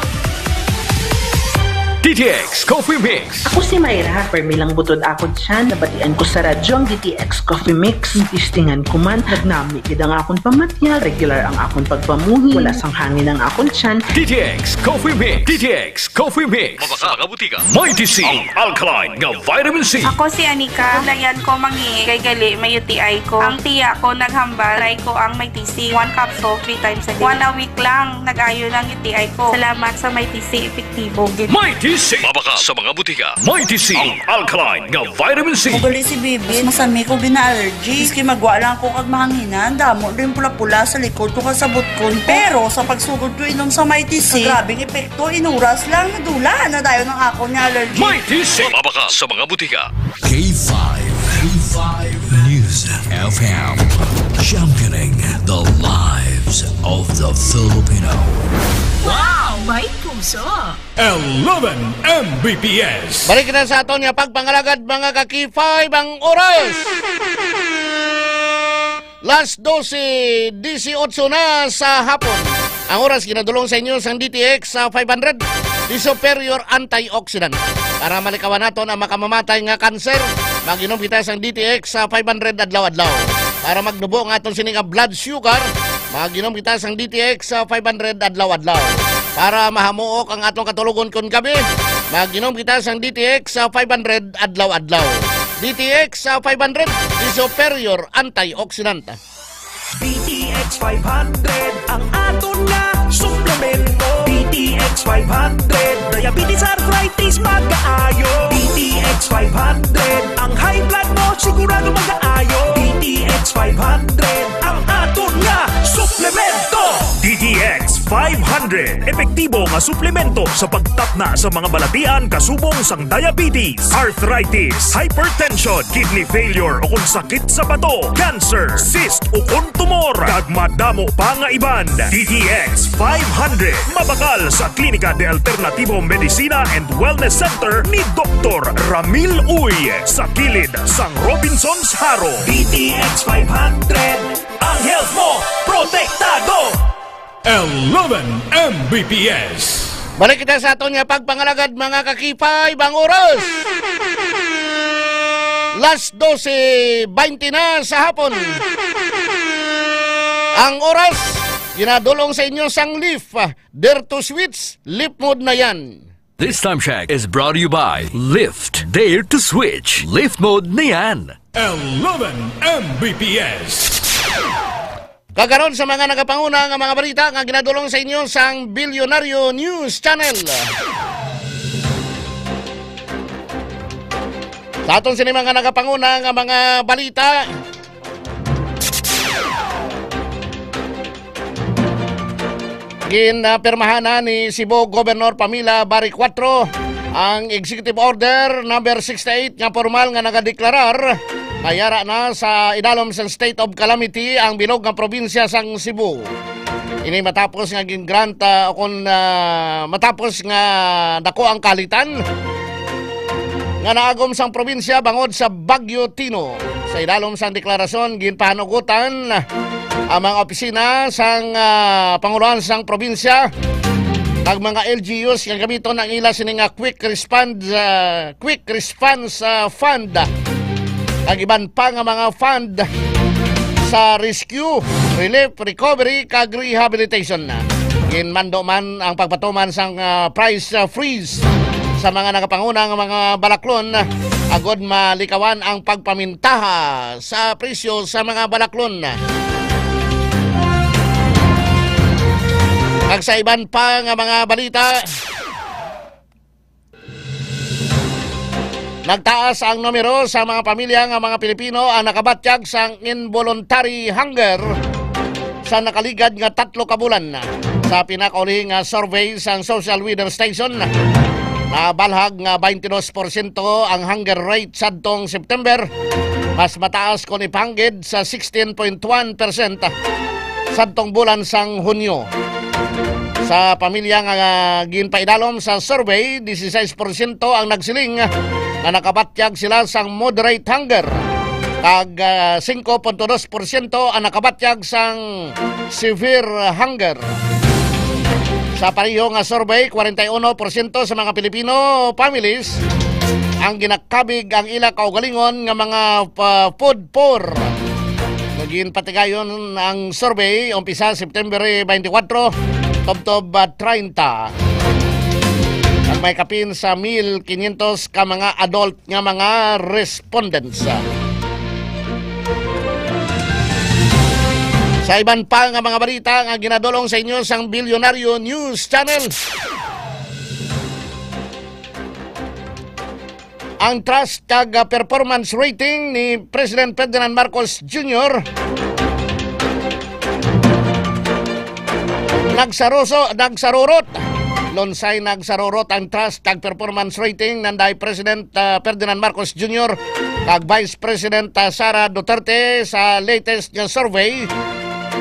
D T X Coffee Mix. Ako si Myra. Permi lang butod akon tiyan. Nabatian ko sa radyo ang D T X Coffee Mix. Testingan ko man, nagnami gid ang akon pamatyag. Regular ang akon pagpamuhi. Wala sang hangin ang akon tiyan. D T X Coffee Mix. D T X Coffee Mix. Mabakal sa mga butika. Mighty C, ang alkaline nga vitamin C. Ako si Anika. Layan ko mangi kay gali may U T I ko. Ang tiya ko naghambal, try ko ang Mighty C. One capsule, three times a day. One a week lang, nag-ayo lang U T I ko. Salamat sa Mighty C, epektibo gid. Mighty C. Mabakal sa mga butika. Mighty C, ang alkaline nga vitamin C. Kung gali si Bibi, masami ko gina-allergy. Maski magwa lang ako kag mahanginan, damo din pula-pula sa likod ko kag sa butkon ko. Pero sa pagsugod ko inom sa Mighty C, grabing epekto, inuras lang, nadula na dayon ang akon nga allergy. Mighty C. Mabakal sa mga butika. K five, K five News F M, championing the lives of the Filipino. Wow! May puso! Eleven M B P S. Balik na sa aton nga pagpangalagad, mga ka-K five, ang oras. Las dose disiotso na sa hapon. Ang oras ginadulong sa inyo sang D T X sa five hundred, the superior antioxidant. Para malikawan naton ang makamamatay nga kanser, mag-inom kita sang D T X sa five hundred adlaw-adlaw. Para magnubo ang aton sini nga blood sugar, mag-inom kita sang D T X sa five hundred adlaw-adlaw. Para mahamuok ang aton katulogon kon gabi, mag-inom kita sang D T X sa five hundred adlaw-adlaw. D T X sa five hundred, the superior antioxidant. D T X five hundred ang aton nga suplemento. D T X five hundred, diabetes, arthritis, pagkaayo. D T X five hundred, ang high blood mo sigurado mag-aayo. D T X five hundred ang aton Epektibo nga suplemento sa pagtatna sa mga balatian kasubong sang diabetes, arthritis, hypertension, kidney failure o kon sakit sa bato, cancer, cyst o kon tumor, kag madamo pa nga iban. D T X five hundred, mabakal sa Klinika de Alternativo Medicina and Wellness Center ni Doktor Ramil Uy, sa kilid sang Robinsons Jaro. D T X five hundred, ang health mo protektado. Eleven M B P S. Balik kita sa aton nga pagpangalagad, mga kakipay. Bang oras, las dose baynte na sa hapon. Ang oras, ginadulong sa inyo sang Lift, Dare to Switch, Lift Mode na yan. This time check is brought to you by Lift, Dare to Switch, Lift Mode na yan. Eleven M B P S. Kagaron sa mga nagapanguna nga mga balita nga ginadulong sa inyo sang Bilyonaryo News Channel. Sa aton sini mga nagapanguna nga mga balita, gin, ah, pirmahan na ni Cebu Governor Pamela Baric Cuatro ang Executive Order number sixty-eight nga formal nga nagadeklarar nga yara na sa idalom sang state of calamity ang bilog nga probinsya sang Cebu. Ini matapos nga gin-grant, ah, o kon, ah, matapos nga dako ang kalitan nga naagom sang probinsya bangod sa Bagyo Tino. Sa idalom sang deklarasyon, ginpahanugotan ang mga opisina sang, ah, pangulohan sang probinsya kag mga L G Us nga gamiton ang ila sini nga quick respond, ah, quick response, ah, fund kag iban pa nga mga fund sa rescue, relief, recovery kag rehabilitation. Ginmando man ang pagpatuman sang, ah, price, ah, freeze sa mga nagapanguna nga mga balaklon agod malikawan ang pagpamintaha sa presyo sa mga balaklon. Kag sa iban pa nga mga balita, nagtaas ang numero sa mga pamilya nga mga Pilipino ang nakabatyag sang involuntary hunger sa nakaligad nga tatlo ka bulan. Sa pinakauli nga survey sang Social Weather Station, nabalhag nga twenty-two percent ang hunger rate sadtong September, mas mataas kon ipanggid sa sixteen point one percent sadtong bulan sang Hunyo. Sa pamilya nga ginpaidalom sa survey, dieciséis porsyento ang nagsiling nga nakabatyag sila sang moderate hunger, kag, ah, singko punto dos porsyento ang nakabatyag sang severe hunger. Sa pareho nga survey, kwarenta y uno porsyento sa mga Pilipino families ang ginakabig ang ila kaugalingon nga mga, ah, food poor. Naging patigayon ang survey umpisa September twenty-four, tubtob, ah, treinta. Ang may kapin sa mil quinientos ka mga adult nga mga respondents. Sa iban pa nga mga balita nga ginadulong sa inyo sang Bilyonaryo News Channel, ang trust kag, ah, performance rating ni President Ferdinand Marcos Junior nagsaruso, nagsarurot. Lunsay nagsarurot ang trust kag performance rating nanday President, ah, Ferdinand Marcos Junior kag Vice President, ah, Sara Duterte sa latest nga survey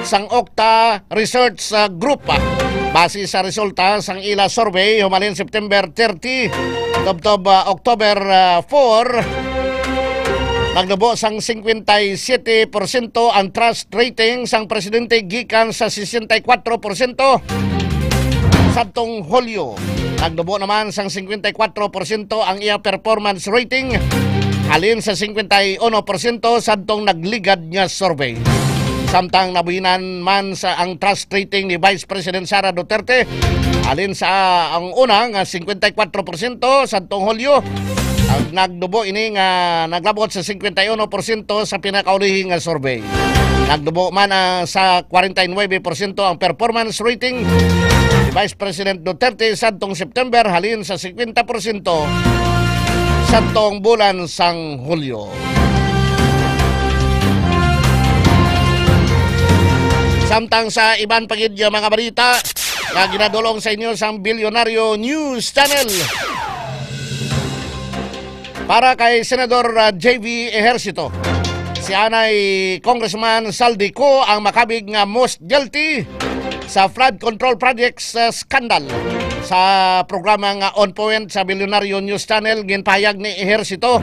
sang Okta Research, ah, Group, ah. Base sa resulta sang ila survey humalin September thirty tubtob, ah, October, ah, four, nagnubo sang cincuenta y siete porsyento ang trust rating sang presidente gikan sa sesenta y kuwatro porsyento sadtong Hulyo. Nagnubo naman sang cincuenta y kuwatro porsyento ang iya performance rating, halin sa cincuenta y uno porsyento sadtong nagligad nga survey. Samtang nabuhinan man sa ang trust rating ni Vice President Sara Duterte, halin sa ang una nga cincuenta y cuatro por ciento sadtong Hulyo, ang nagnubo ini nga naglabot sa cincuenta y uno por ciento sa pinakaulihi nga survey. Nagnubo man, ah, sa kwarenta y nuebe por ciento ang performance rating ni Vice President Duterte sadtong September, halin sa cincuenta por ciento sadtong bulan sang Hulyo. Samtang sa iban pa gid nga mga balita, nga ginadulong sa inyo sang Bilyonaryo News Channel. Para kay Senador, ah, J V Ejercito, si anay Congressman Zaldy Co ang makabig nga most guilty sa flood control projects, ah, scandal. Sa programa nga On Point sa Bilyonaryo News Channel, ginpahayag ni Ejercito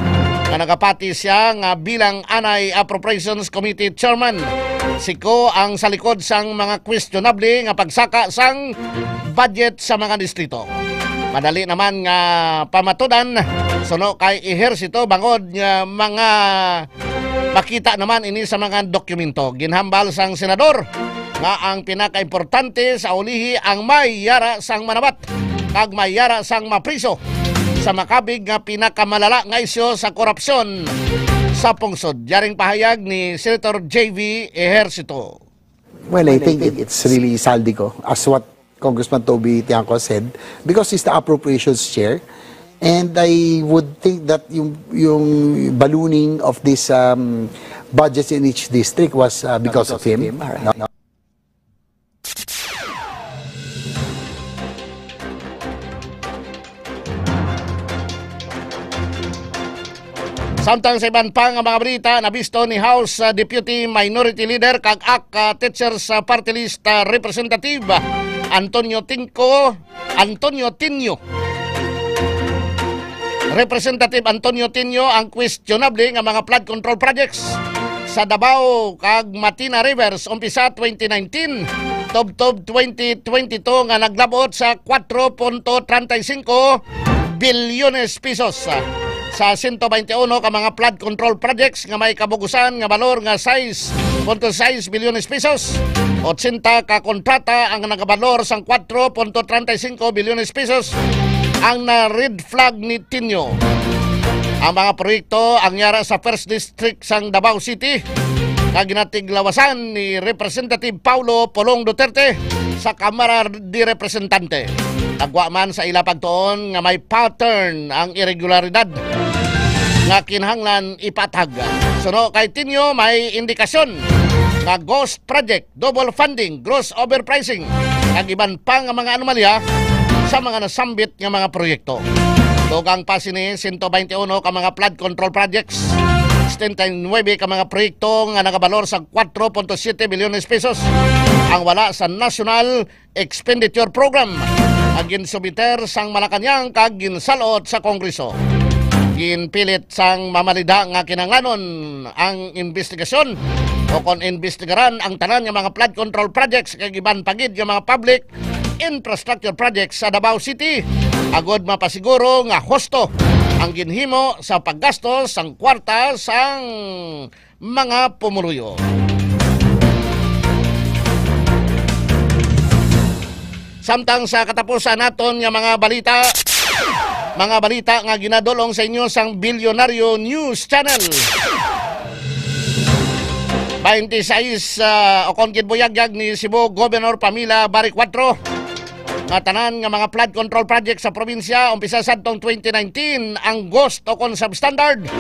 nga nagapati siya nga bilang anay Appropriations Committee Chairman, si Co ang sa likod sang mga questionable nga pagsaka sang budget sa mga distrito. Madali naman nga pamatudan suno kay Ejercito bangod nga mga makita naman ini sa mga dokumento. Ginhambal sang senador nga ang pinakaimportante sa ulihi ang may yara sang manabat kag may yara sang mapriso sa makabig nga pinakamalala nga isyu sa korupsyon sa pungsod. Yaring pahayag ni Senator J V Ejercito. Well, I think it- it's really Zaldy Co, as what Congressman Toby Tiangco said, because he's the appropriations chair. And I would think that yung, yung ballooning of these um, budgets in each district was uh, because of him. No? Samtang sa iban pa nga mga balita, nabisto ni House, ah, Deputy Minority Leader kag ak, ah, Teachers, ah, Party List, ah, Representative, ah, Antonio Tinco, Antonio Tinio. Representative Antonio Tinio ang questionable nga mga flood control projects sa Davao kag Matina Rivers umpisa twenty nineteen, tubtob twenty twenty-two nga naglabot sa kwatro punto treinta y cinco bilyones pesos. Sa sento baynte uno ka mga flood control projects nga may kabugusan nga balor nga sais punto sais bilyones pesos, ochenta ka kontrata ang nagabalor sang kwatro punto treinta y cinco bilyones pesos ang na-red flag ni Tinio. Ang mga proyekto ang yara sa First District sang Davao City nga ginatiglawasan ni Representative Paulo Polong Duterte sa Kamara de Representante. Nagwa man sa ila pagtuon nga may pattern ang iregularidad nga kinahanglan ipatag. Suno kay Tinio, may indikasyon nga ghost project, double funding, gross overpricing, kag iban pa nga mga anomalya sa mga nasambit nga mga proyekto. Dugang pa sini, sento baynte uno ka mga flood control projects, setenta y nuebe ka mga proyekto nga nagabalor sa kwatro punto siyete bilyones pesos ang wala sa National Expenditure Program ang ginsubmiter sang Malacañang kag ginsalot sa Kongreso. Ginpilit sang mamalida nga kinahanglanon ang imbestigasyon o kon imbestigaran ang tanan nga mga flood control projects kag iban pa gid nga mga public infrastructure projects sa Davao City agud mapasiguro nga husto ang ginhimo sa paggastos sang kwarta sang mga pumuluyo. Samtang sa katapusan naton nga mga balita, mga balita nga ginadulong sa inyo sang Bilyonaryo News Channel. Twenty-six, ah, o kon ginbuyagyag ni Cebu Governor Pamela Baricuatro nga tanan nga mga flood control project sa probinsya umpisa sadtong twenty nineteen ang ghost o kon substandard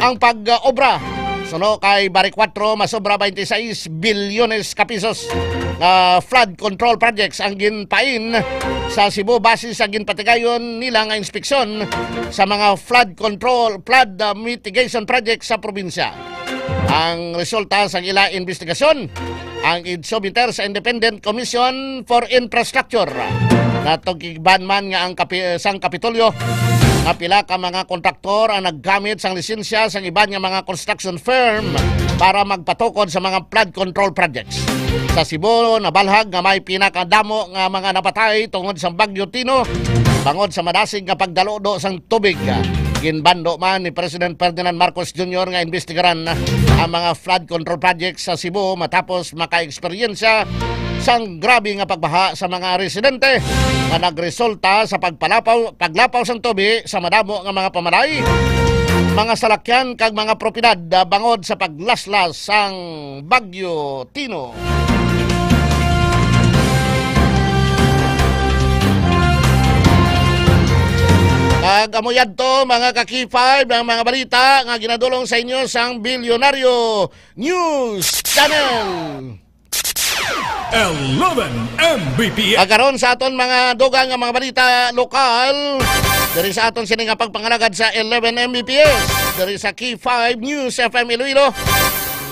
ang pag-obra. Suno kay Baricuatro, masobra twenty-six bilyones ka pesos nga flood control projects ang ginpain sa Cebu base sa ginpatigayon nila nga inspeksyon sa mga flood control, flood, uh, mitigation projects sa probinsya. Ang resulta sang ila investigasyon ang ginsubmiter sa Independent Commission for Infrastructure. Natugiban man nga ang kapi-, sang Kapitolyo nga pila ka mga kontraktor ang naggamit sang lisensya sang iban nga mga construction firm para magpatukod sa mga flood control projects. Sa Cebu, nabalhag nga may pinakadamo nga mga napatay tungod sa Bagyo Tino bangod sa madasig nga pagdaludo sang tubig. Ginbando man ni President Ferdinand Marcos Junior nga imbestigaran ang mga flood control projects sa Cebu matapos maka-eksperyensya sang grabe nga pagbaha sa mga residente nga nagresulta sa pagpalapaw, paglapaw sang tubi sa madamo nga mga pamalay, mga salakyan kag mga propiedad, ah, bangod sa paglaslas sang Bagyo Tino. Kag amo yadto, mga ka-K five, ang mga balita nga ginadulong sa inyo sang Bilyonaryo News Channel. Eleven M B P S. Karon sa aton mga dugang nga mga balita lokal, diri sa aton sini nga pagpangalagad sa eleven M B P S, diri sa K five News F M Iloilo.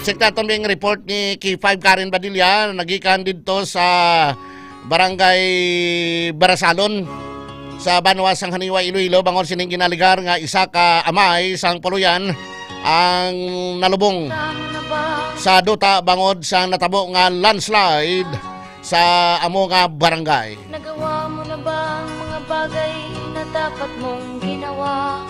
Check naton ang report ni K five Karen Badilla, nagikan didto sa Barangay Barasalon sa banwa sang Janiuay, Iloilo, bangod sining ginaligar nga isa ka amay sang Puluyan ang nalubong sa duta bangod sa natabo nga landslide sa amo nga barangay. Nagawa mo na ba ang mga bagay na dapat mong ginawa?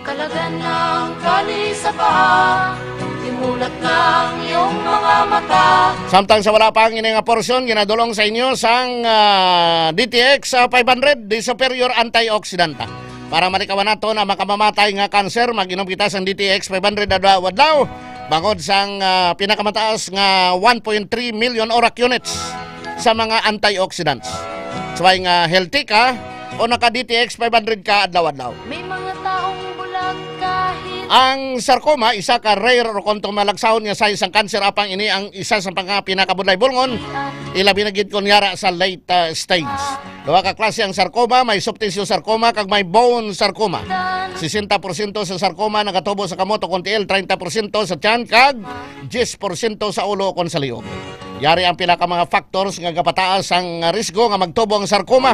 Kalagan na ang kali sa paa, imulat na ang iyong mga mata. Samtang sa wala pa ang ini nga porsyon, ginadulong sa inyo sang, ah, D T X, ah, five hundred, the superior antioxidant. Para malikawan nato na makamamatay nga kanser, mag-inom kita sang D T X five hundred adlaw-adlaw. Bangod sang, ah, pinakamataas nga one point three million ORAC units sa mga antioxidants. Subay nga healthy ka o naka D T X five hundred ka adlaw-adlaw. May mga taong bulag kahit Ang sarcoma, isa ka rare o kung tumalagsahon nga size sang kanser, apang ini ang isa sa mga pinakabudlay bulngon, ilabi na gid kon yara sa late, ah, stage. Duha ka klase ang sarcoma, may soft tissue sarcoma kag may bone sarcoma. Sesenta porsyento sa sarcoma nagatubo sa kamot o kon tiil, treinta porsyento sa tiyan kag diyes porsyento sa ulo o kon sa liog. Yari ang pila ka mga factors nga gapataas ang risgo nga magtubo ang sarcoma.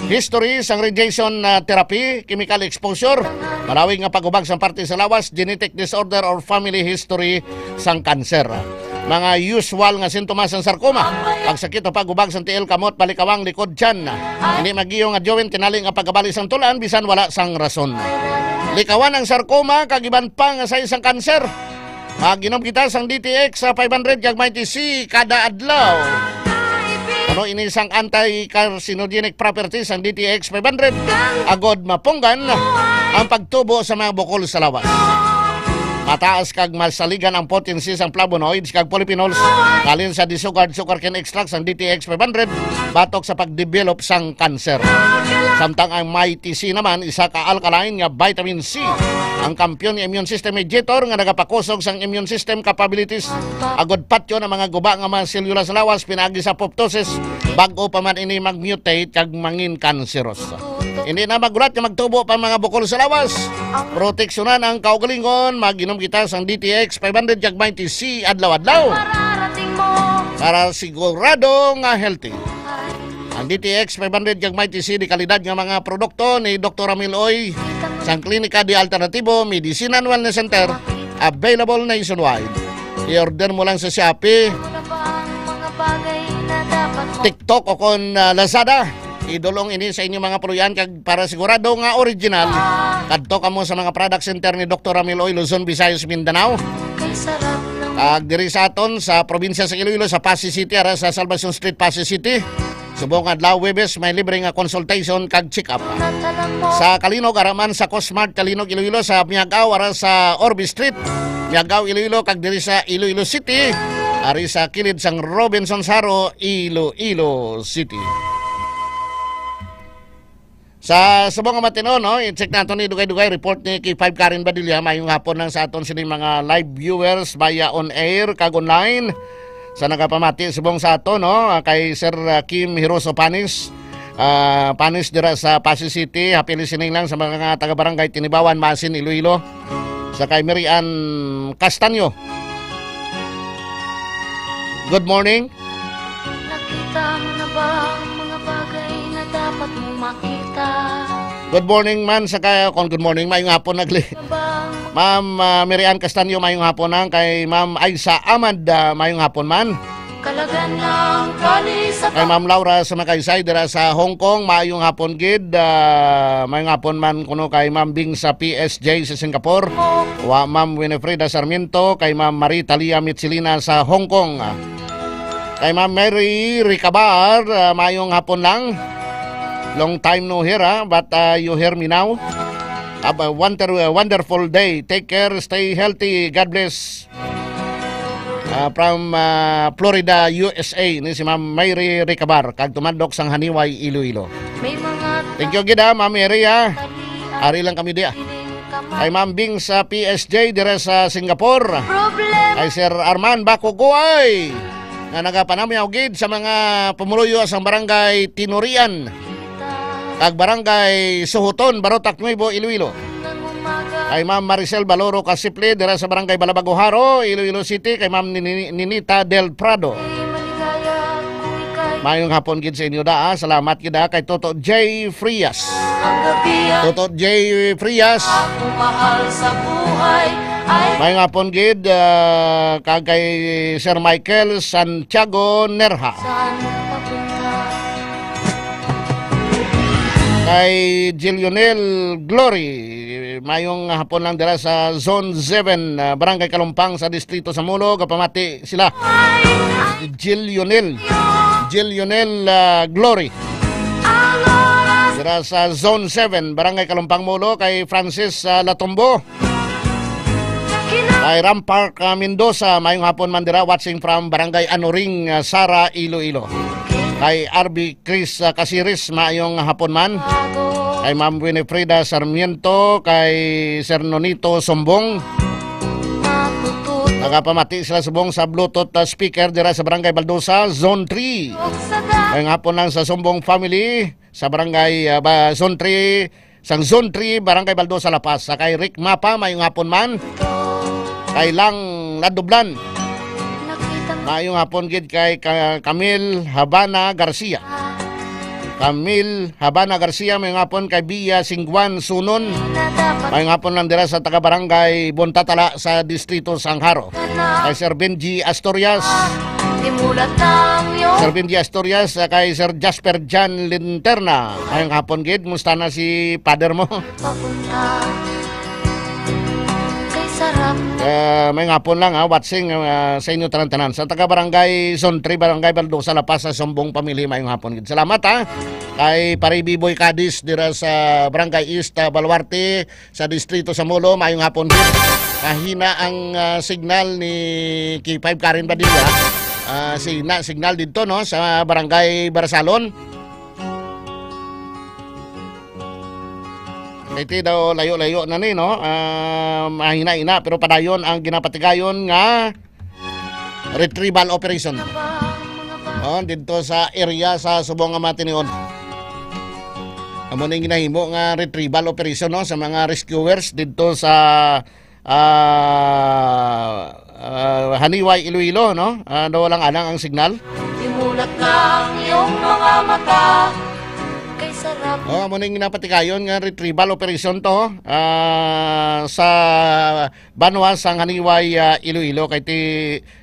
History sang radiation, ah, therapy, chemical exposure, malawig nga pag-ubag sang parte sa lawas, genetic disorder or family history sang kanser. Mga usual nga sintomas sang sarcoma: pagsakit o pag-ubag sang tiil, kamot, balikawang, likod, tiyan. Hindi mag-iyo nga joint, tinali nga pagkabali sang tulan bisan wala sang rason. Likawan ang sarcoma kag iban pa nga size sang kanser. Mag-inom kita sang D T X sa five hundred kag Mighty C kada adlaw. Ano ini sang anti-carcinogenic properties sang D T X five hundred? Agod mapunggan ang pagtubo sa mga bukol sa lawas. Mataas kag masaligan ang potency sang flavonoids kag polyphenols halin sa disugard sugarcane extract sang D T X five hundred batok sa pagdevelop sang kanser. Samtang ang Mighty C naman, isa ka alkaline nga vitamin C, ang kampiyon nga immune system mediator nga nagapakusog sang immune system capabilities agod patyon ang mga guba nga mga selula sa lawas pinaagi sa apoptosis, bag-o pa man ini mag-mutate kag mangin kanseros. Hindi na magulat nga magtubo pa ang mga bukol sa lawas. Proteksyonan ang kaugalingon, mag-inom kita sang D T X five hundred kag Mighty C adlaw-adlaw para sigurado nga healthy. Ang D T X five hundred kag Mighty C, de kalidad nga mga produkto ni Doktor Ramil Uy sang Klinika de Alternativo Medicine and Wellness Center, available nationwide. I-order mo lang sa Shopee, TikTok o kon, ah, Lazada. Idulong ini sa inyong mga puluyan kag para sigurado nga original, kadto kamo sa mga product center ni Doktor Ramil Uy, Luzon, Visayas, Mindanao. Kag diri sa aton sa probinsya sa Iloilo, sa Passi City, ara sa Salvacion Street, Passi City. Subong adlaw Huwebes, may libre nga consultation kag check-up. Sa Calinog, ara man sa Cosmart Calinog, Iloilo, sa Miag-ao, ara sa Orbe Street, Miag-ao, Iloilo, kag diri sa Iloilo City, ari sa kilid sang Robinsons Haro, Iloilo City. Sa subong nga matin-on, no, i-check nato ni dugay-dugay report ni K five Karen Badilla. Mayong hapon lang sa aton sining mga live viewers via on air kag online. Sa nagapamati subong sa ato, no, ah, kay Sir, ah, Kim Hiroso Panis, ah, Panis dira sa Passi City. Happy listening lang sa mga taga Barangay Tinibawan, Masin, Iloilo. Sa kay Mary Ann Castaño. Good morning. Nakita mo na ba ang mga bagay na dapat mong makita? Good morning man sa kay, kon good morning, mayong hapon nagli. Na ba ang Ma'am, ah, Mary Ann Castaño, mayong hapon lang. Kay Ma'am Aisa Ahmad, ah, mayong hapon man. Kalagan ng kali sa Kay Ma'am Laura sa Makaysay dira sa Hong Kong, mayong hapon gid. Ah, mayong hapon man kuno kay Ma'am Bing sa P S J sa Singapore. Wa Ma'am Winifreda Sarmiento, kay Ma'am Marie Talia Mitsilina sa Hong Kong. Kay Ma'am Mary Ricabar, ah, mayong hapon lang. Long time no hear, ah, but, ah, you hear me now. Have a wonder-, wonderful day. Take care, stay healthy. God bless. Ah, from, ah, Florida, U S A, ni si Ma'am Mayri Ricabar, kag tumandok sang Haniway, Iloilo. May mga Thank you gid, ah, Ma'am Mayri, ah. Ari lang kami diya. Kay Ma'am Bing sa P S J dire sa Singapore. Problema. Kay Sir Arman Bakuguay, nga nagapanamyaw gid sa mga pumuluyo sang Barangay Tinurian kag Barangay Suhuton, Barotac Nuevo, Iloilo. Kay Ma'am Maricel Baloro Casiple dira sa Barangay Balabago Jaro, Iloilo City, kay Ma'am Nini-, Ninita Del Prado. Mayong hapon gid sa inyo da, ah. Salamat gid, ah, kay Toto J Frias. Toto J Frias. Mayong hapon gid, ah, kag kay Sir Michael Santiago Nerha. Kay Jilionel Glory, mayong hapon lang dira sa Zone seven, ah, Barangay Kalumpang sa Distrito sa Molo. Gapamati sila. Jilionel. Jilionel, ah, Glory. Dira sa Zone seven, Barangay Kalumpang, Molo, kay Francis, ah, Latumbo. Kay Rampark, ah, Mendoza, mayong hapon man dira, watching from Barangay Anuring, ah, Sara, Iloilo. Kay R B Chris, ah, Casiris, mayong hapon man. Kay Ma'am Winifreda Sarmiento, kay Sir Nonito Sumbong. Nagapamati sila subong sa Bluetooth, ah, speaker dira sa Barangay Baldosa, Zone three. Mayong hapon lang sa Sumbong family sa Barangay, ah, ba, Zone three, sang Zone three, Barangay Baldosa, La Paz. Sa kay Rick Mapa, mayong hapon man. Kay Lang Ladublan. Mayong hapon gid kay Ka-, Camille Habana Garcia. Camille Habana Garcia, mayong hapon kay Bia Singwan Sunon. Mayong hapon lang dira sa taga Barangay Bontatala sa Distrito sang Jaro. Kay Sir Benji Asturias. Sir Benji Asturias, ah, kay Sir Jasper Jan Linterna. Mayong hapon gid, musta na si father mo? Papunta kay sarap. Eh, mayong hapon lang, ha, watching, ah, sa inyo tanan-tanan. Sa taga Barangay Zone three, Barangay Baldosa, La Paz, sa Sumbong Family, mayong hapon gid. Salamat, ha. Kay Pare Biboy Cadiz dira sa Barangay East, ah, Baluarte, sa Distrito sa Molo, mayong hapon gid. Mahina ang, ah, signal ni K five Karen Badilla. Ah, sina signal didto, no, sa Barangay Barasalon. Iti daw layo-layo na ni, no? Ah, mahina-hina, pero padayon ang ginapatigayon nga retrieval operation. Oh, didto sa area sa subong nga matinion. Amo ning ginahimo nga retrieval operation, no, sa mga rescuers didto sa, ah, ah, Haniway, Iloilo, no? Ah, daw lang alang ang signal. Imulat na ang iyong mga mata. Kay sarap. Oh, amo ning ginapatigayon nga retrieval operation to, ah, sa banwa sang Haniway, ah, Iloilo, kay ti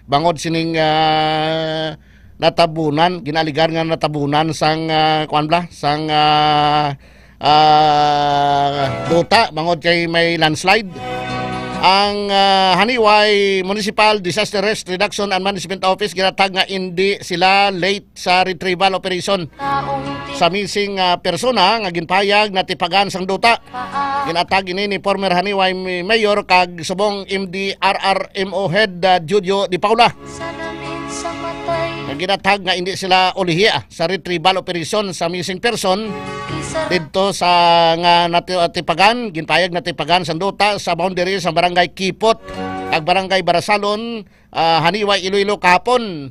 bangod sining, ah, natabunan, ginaaligar nga natabunan sang, ah, kuan bala, sang, ah, ah, duta, bangod kay may landslide. Ang, ah, Haniway Municipal Disaster Risk Reduction and Management Office ginatag nga indi sila late sa retrieval operation sa missing, ah, persona nga ginpahayag natipagan sang duta. Ginatag ini ni former Haniway Mayor kag subong M D R R M O head, ah, Jojo de Paula. Nga ginatag nga hindi sila ulihi, ah, sa retrieval operation sa missing person didto sa nga nati-, natipagan, ginpahayag natipagan sang duta sa boundary sa Barangay Kipot kag Barangay Barasalon, ah, Haniway, Iloilo kahapon.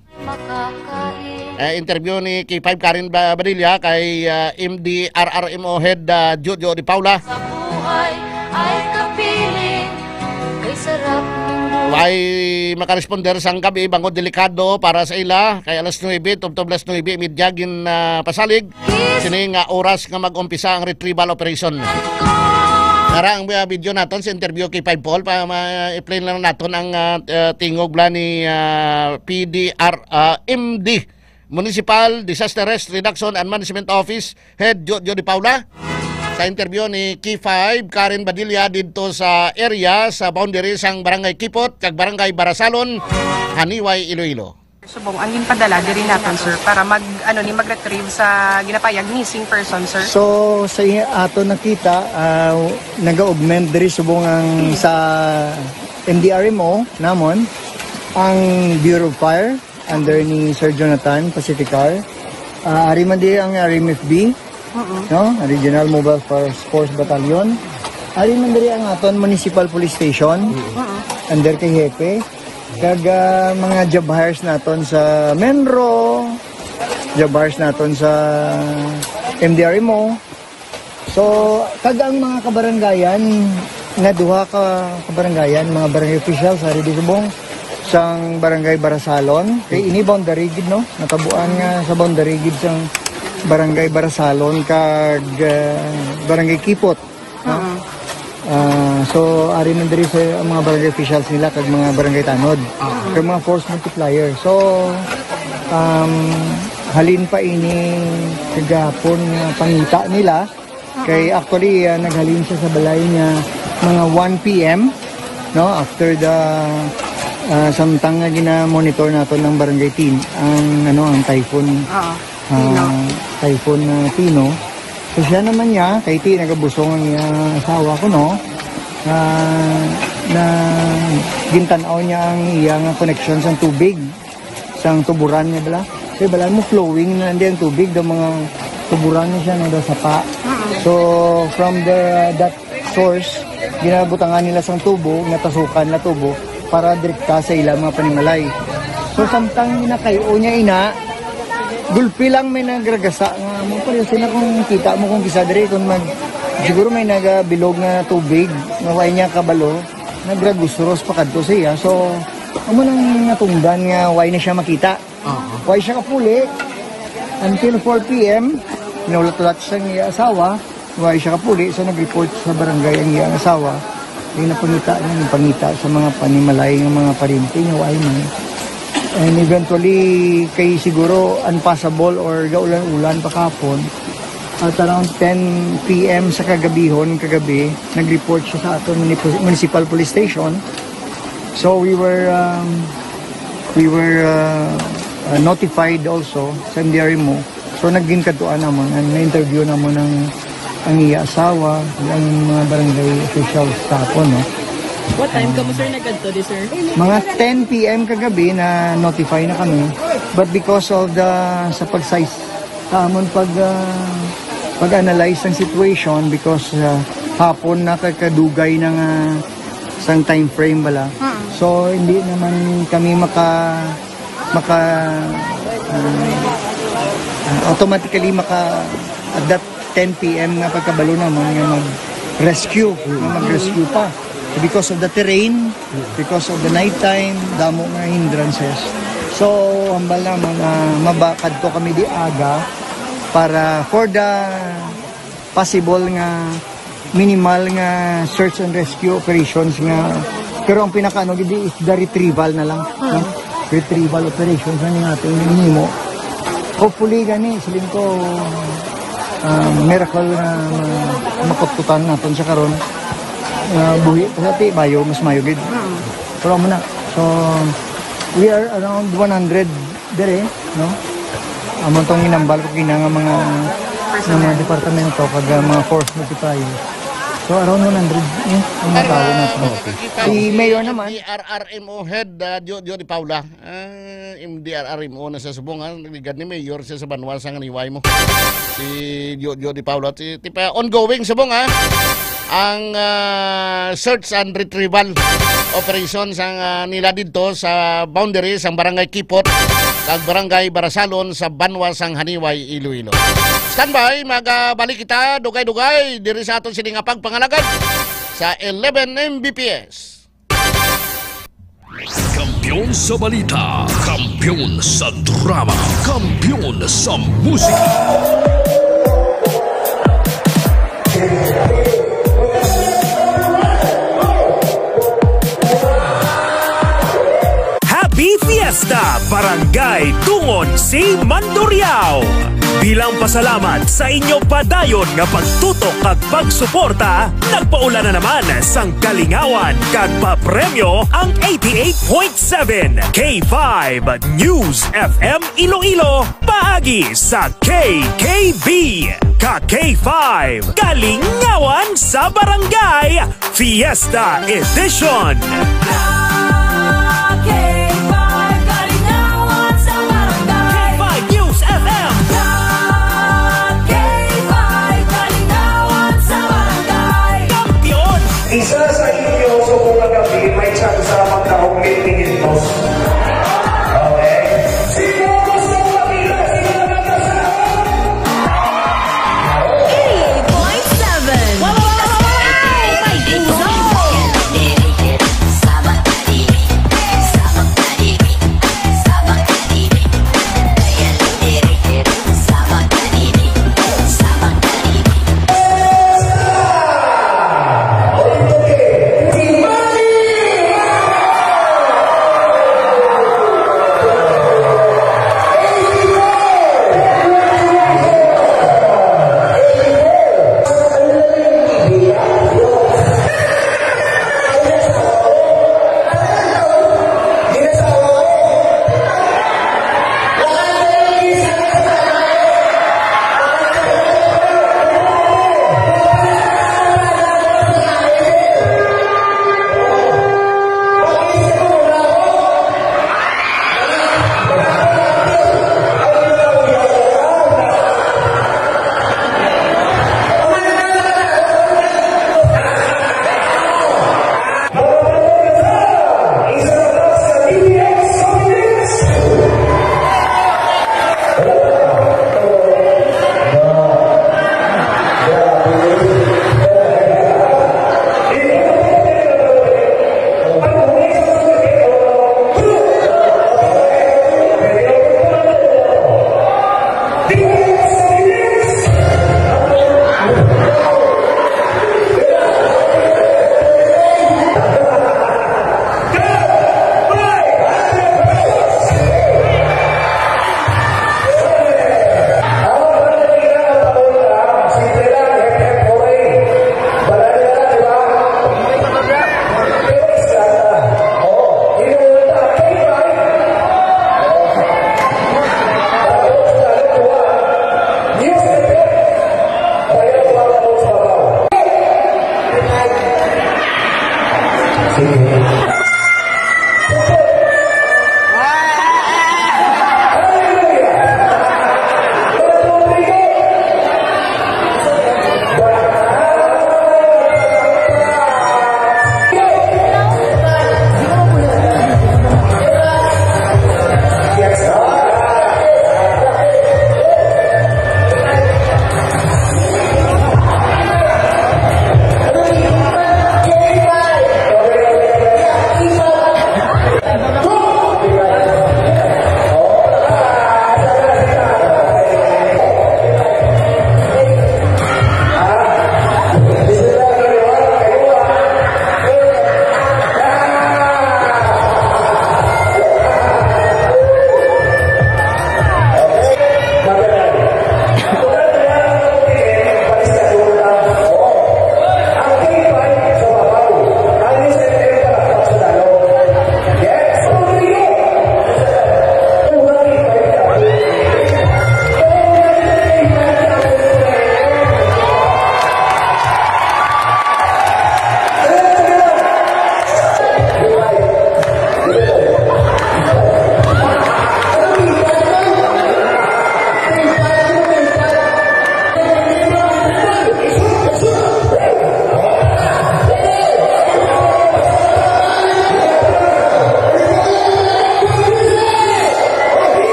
Eh, interview ni K five Karen Ba-, Badilla kay, ah, M D R R M O head, ah, Jojo de Paula. Sa buhay ay kapiling, kay sarap ng buhay. Ay makaresponder sang gabi bangod delikado para sa ila kay alas nuebe, tubtob alas nuebe y media gin, ah, pasalig. Sini nga oras nga mag-umpisa ang retrieval operation. Nara ang, ah, video naton sa interview kay Five Paul. Pa, ma-, i-play lang naton ang, ah, ah, tingog bala ni, ah, P D R, ah, M D, Municipal Disaster Risk Reduction and Management Office Head Jojo de Paula. Sa interview ni K five Karen Badilla didto sa area sa boundary sang Barangay Kipot kag Barangay Barasalon, Haniway, Iloilo. Subong ang ginpadala diri naton, sir, para mag, ano ni, mag-retrieve sa ginapayag missing person, sir? So, sa i-, ato nakita, ah, naga-augment diri subong ang sa M D R M O namon, ang Bureau of Fire under ni Sir Jonathan Pacificar. Ah, ari man diri ang R M F B, Mm-mm. no? Regional Mobile Fire Force Battalion. Ari man diri ang aton Municipal Police Station Mm-mm. under kay Hepe. Kag, ah, mga job hires naton sa MENRO, job hires naton sa M D R M O. So, kag ang mga kabarangayan, nga duha ka kabarangayan, mga barangay officials, ari di subong, sang Barangay Barasalon, kay ini boundary gid, no? Natabuan nga sa boundary gid sang Barangay Barasalon kag, ah, Barangay Kipot. No? Ah, so, ari man diri sa mga barangay officials nila kag mga barangay tanod. Kag mga force multiplier. So, um, halin pa ini kagahapon nga pangita nila. Kay actually, ah, naghalin siya sa balay niya mga one P M, no? After the, ah, samtang nga gina-monitor naton ng barangay team ang, ano, ang typhoon. Ah, Tino. Typhoon, ah, Tino. So, siya naman niya, kay ti nagabusong ang iya asawa ko, no? Ah, na gintan-aw niya ang iya nga connection sang tubig, sang tuburan niya bala. Kay bala mo flowing na lang di ang tubig, daw mga tuburan niya siya, no, daw sapa. So, from the, that source, ginabutangan nila sang tubo, natasukan na tubo, para direkta sa ilang mga panimalay. So, samtang ginakay-o niya ina, gulpi lang may nagragasa nga, mo pa rin sila kung kita mo kung kisa diri, kung mag, siguro may nagabilog nga tubig, nga way niya kabalo, nagragusros pa kadto siya. So, amo nang natungdan nga way na siya makita. Way siya kapuli. Until four P M, naulat-ulat siya nga asawa. Way siya kapuli, so nag-report sa barangay ang iyang asawa. Yung napangita niya, yung pangita sa mga panimalay ng mga parinti nga way man. And eventually, kay siguro unpassable or gaulan-ulan pa kahapon, at around ten P M sa kagabihon, kagabi, nag-report siya sa aton munip-, municipal police station. So we were, um, we were, uh, uh, notified also sa M D R M O. So naging kadtuan namon, and na-interview namon ang, ang iya asawa, ang mga barangay officials sa hapon, no? What time kamo, sir, nagkadto di, sir? Mga ten P M kagabi na notify na kami. But because of the, sa pag-size, sa amon pag, ah, pag-analyze ng situation, because, ah, hapon na kay kadugay na nga sang time frame bala. So, hindi naman kami maka, maka, ah, ah, automatically maka, at that ten P M nga pagkabalo naman nga mag-rescue, nga mag-rescue pa. Because of the terrain, because of the night time, damo nga hindrances. So, hambal naman nga mabakad to kami di aga para for the possible nga minimal nga search and rescue operations nga, pero ang pinakaano gid is the retrieval na lang, no? Retrieval operations na nga ating hinimo. Hopefully gani, siling ko, ah, miracle nga ma-, makutkutan naton siya karon. Ah, buhi pa sa ti, bayo, mas mayo gid. Pero amo na. So, we are around one hundred dire, no? Amo tong ginambal ko kina nga mga, nga mga departamento kag, ah, mga force multiplier. So, around one hundred, eh, ang mga tawo na to. Si Mayor naman. M D R R M O head, ah, Jojo de Paula. Ah, M D R R M O na sa subong, ha? Ligad ni Mayor siya sa banwa sa Haniway mo. Si Jojo de Paula. Si, tipa, ongoing subong, ha? Ang, ah, search and retrieval operation sang, ah, nila didto sa boundary sang Barangay Kipot kag Barangay Barasalon sa banwa sang Haniway, Iloilo. Standby, magabalik kita dugay-dugay diri sa aton sini nga pagpangalagad sa eleven M B P S. Kampiyon sa balita, kampiyon sa drama, kampiyon sa musika. Happy Fiesta, Barangay Dungon C, Mandurriao! Bilang pasalamat sa inyo padayon nga pagtutok kag pagsuporta, nagpaula na naman sang kalingawan kag papremyo ang eighty-eight point seven K five News F M Iloilo, paagi sa K K B. Ka K five, Kalingawan sa Barangay, Fiesta Edition. Ka K five, Kalingawan sa Barangay. K five News F M. Ka K five, Kalingawan sa Barangay. Kampiyon. Isa sa inyo subong nga gabi may tsansa magkauglit ni Jesus.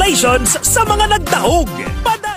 Congratulations sa mga nagdahog. Pada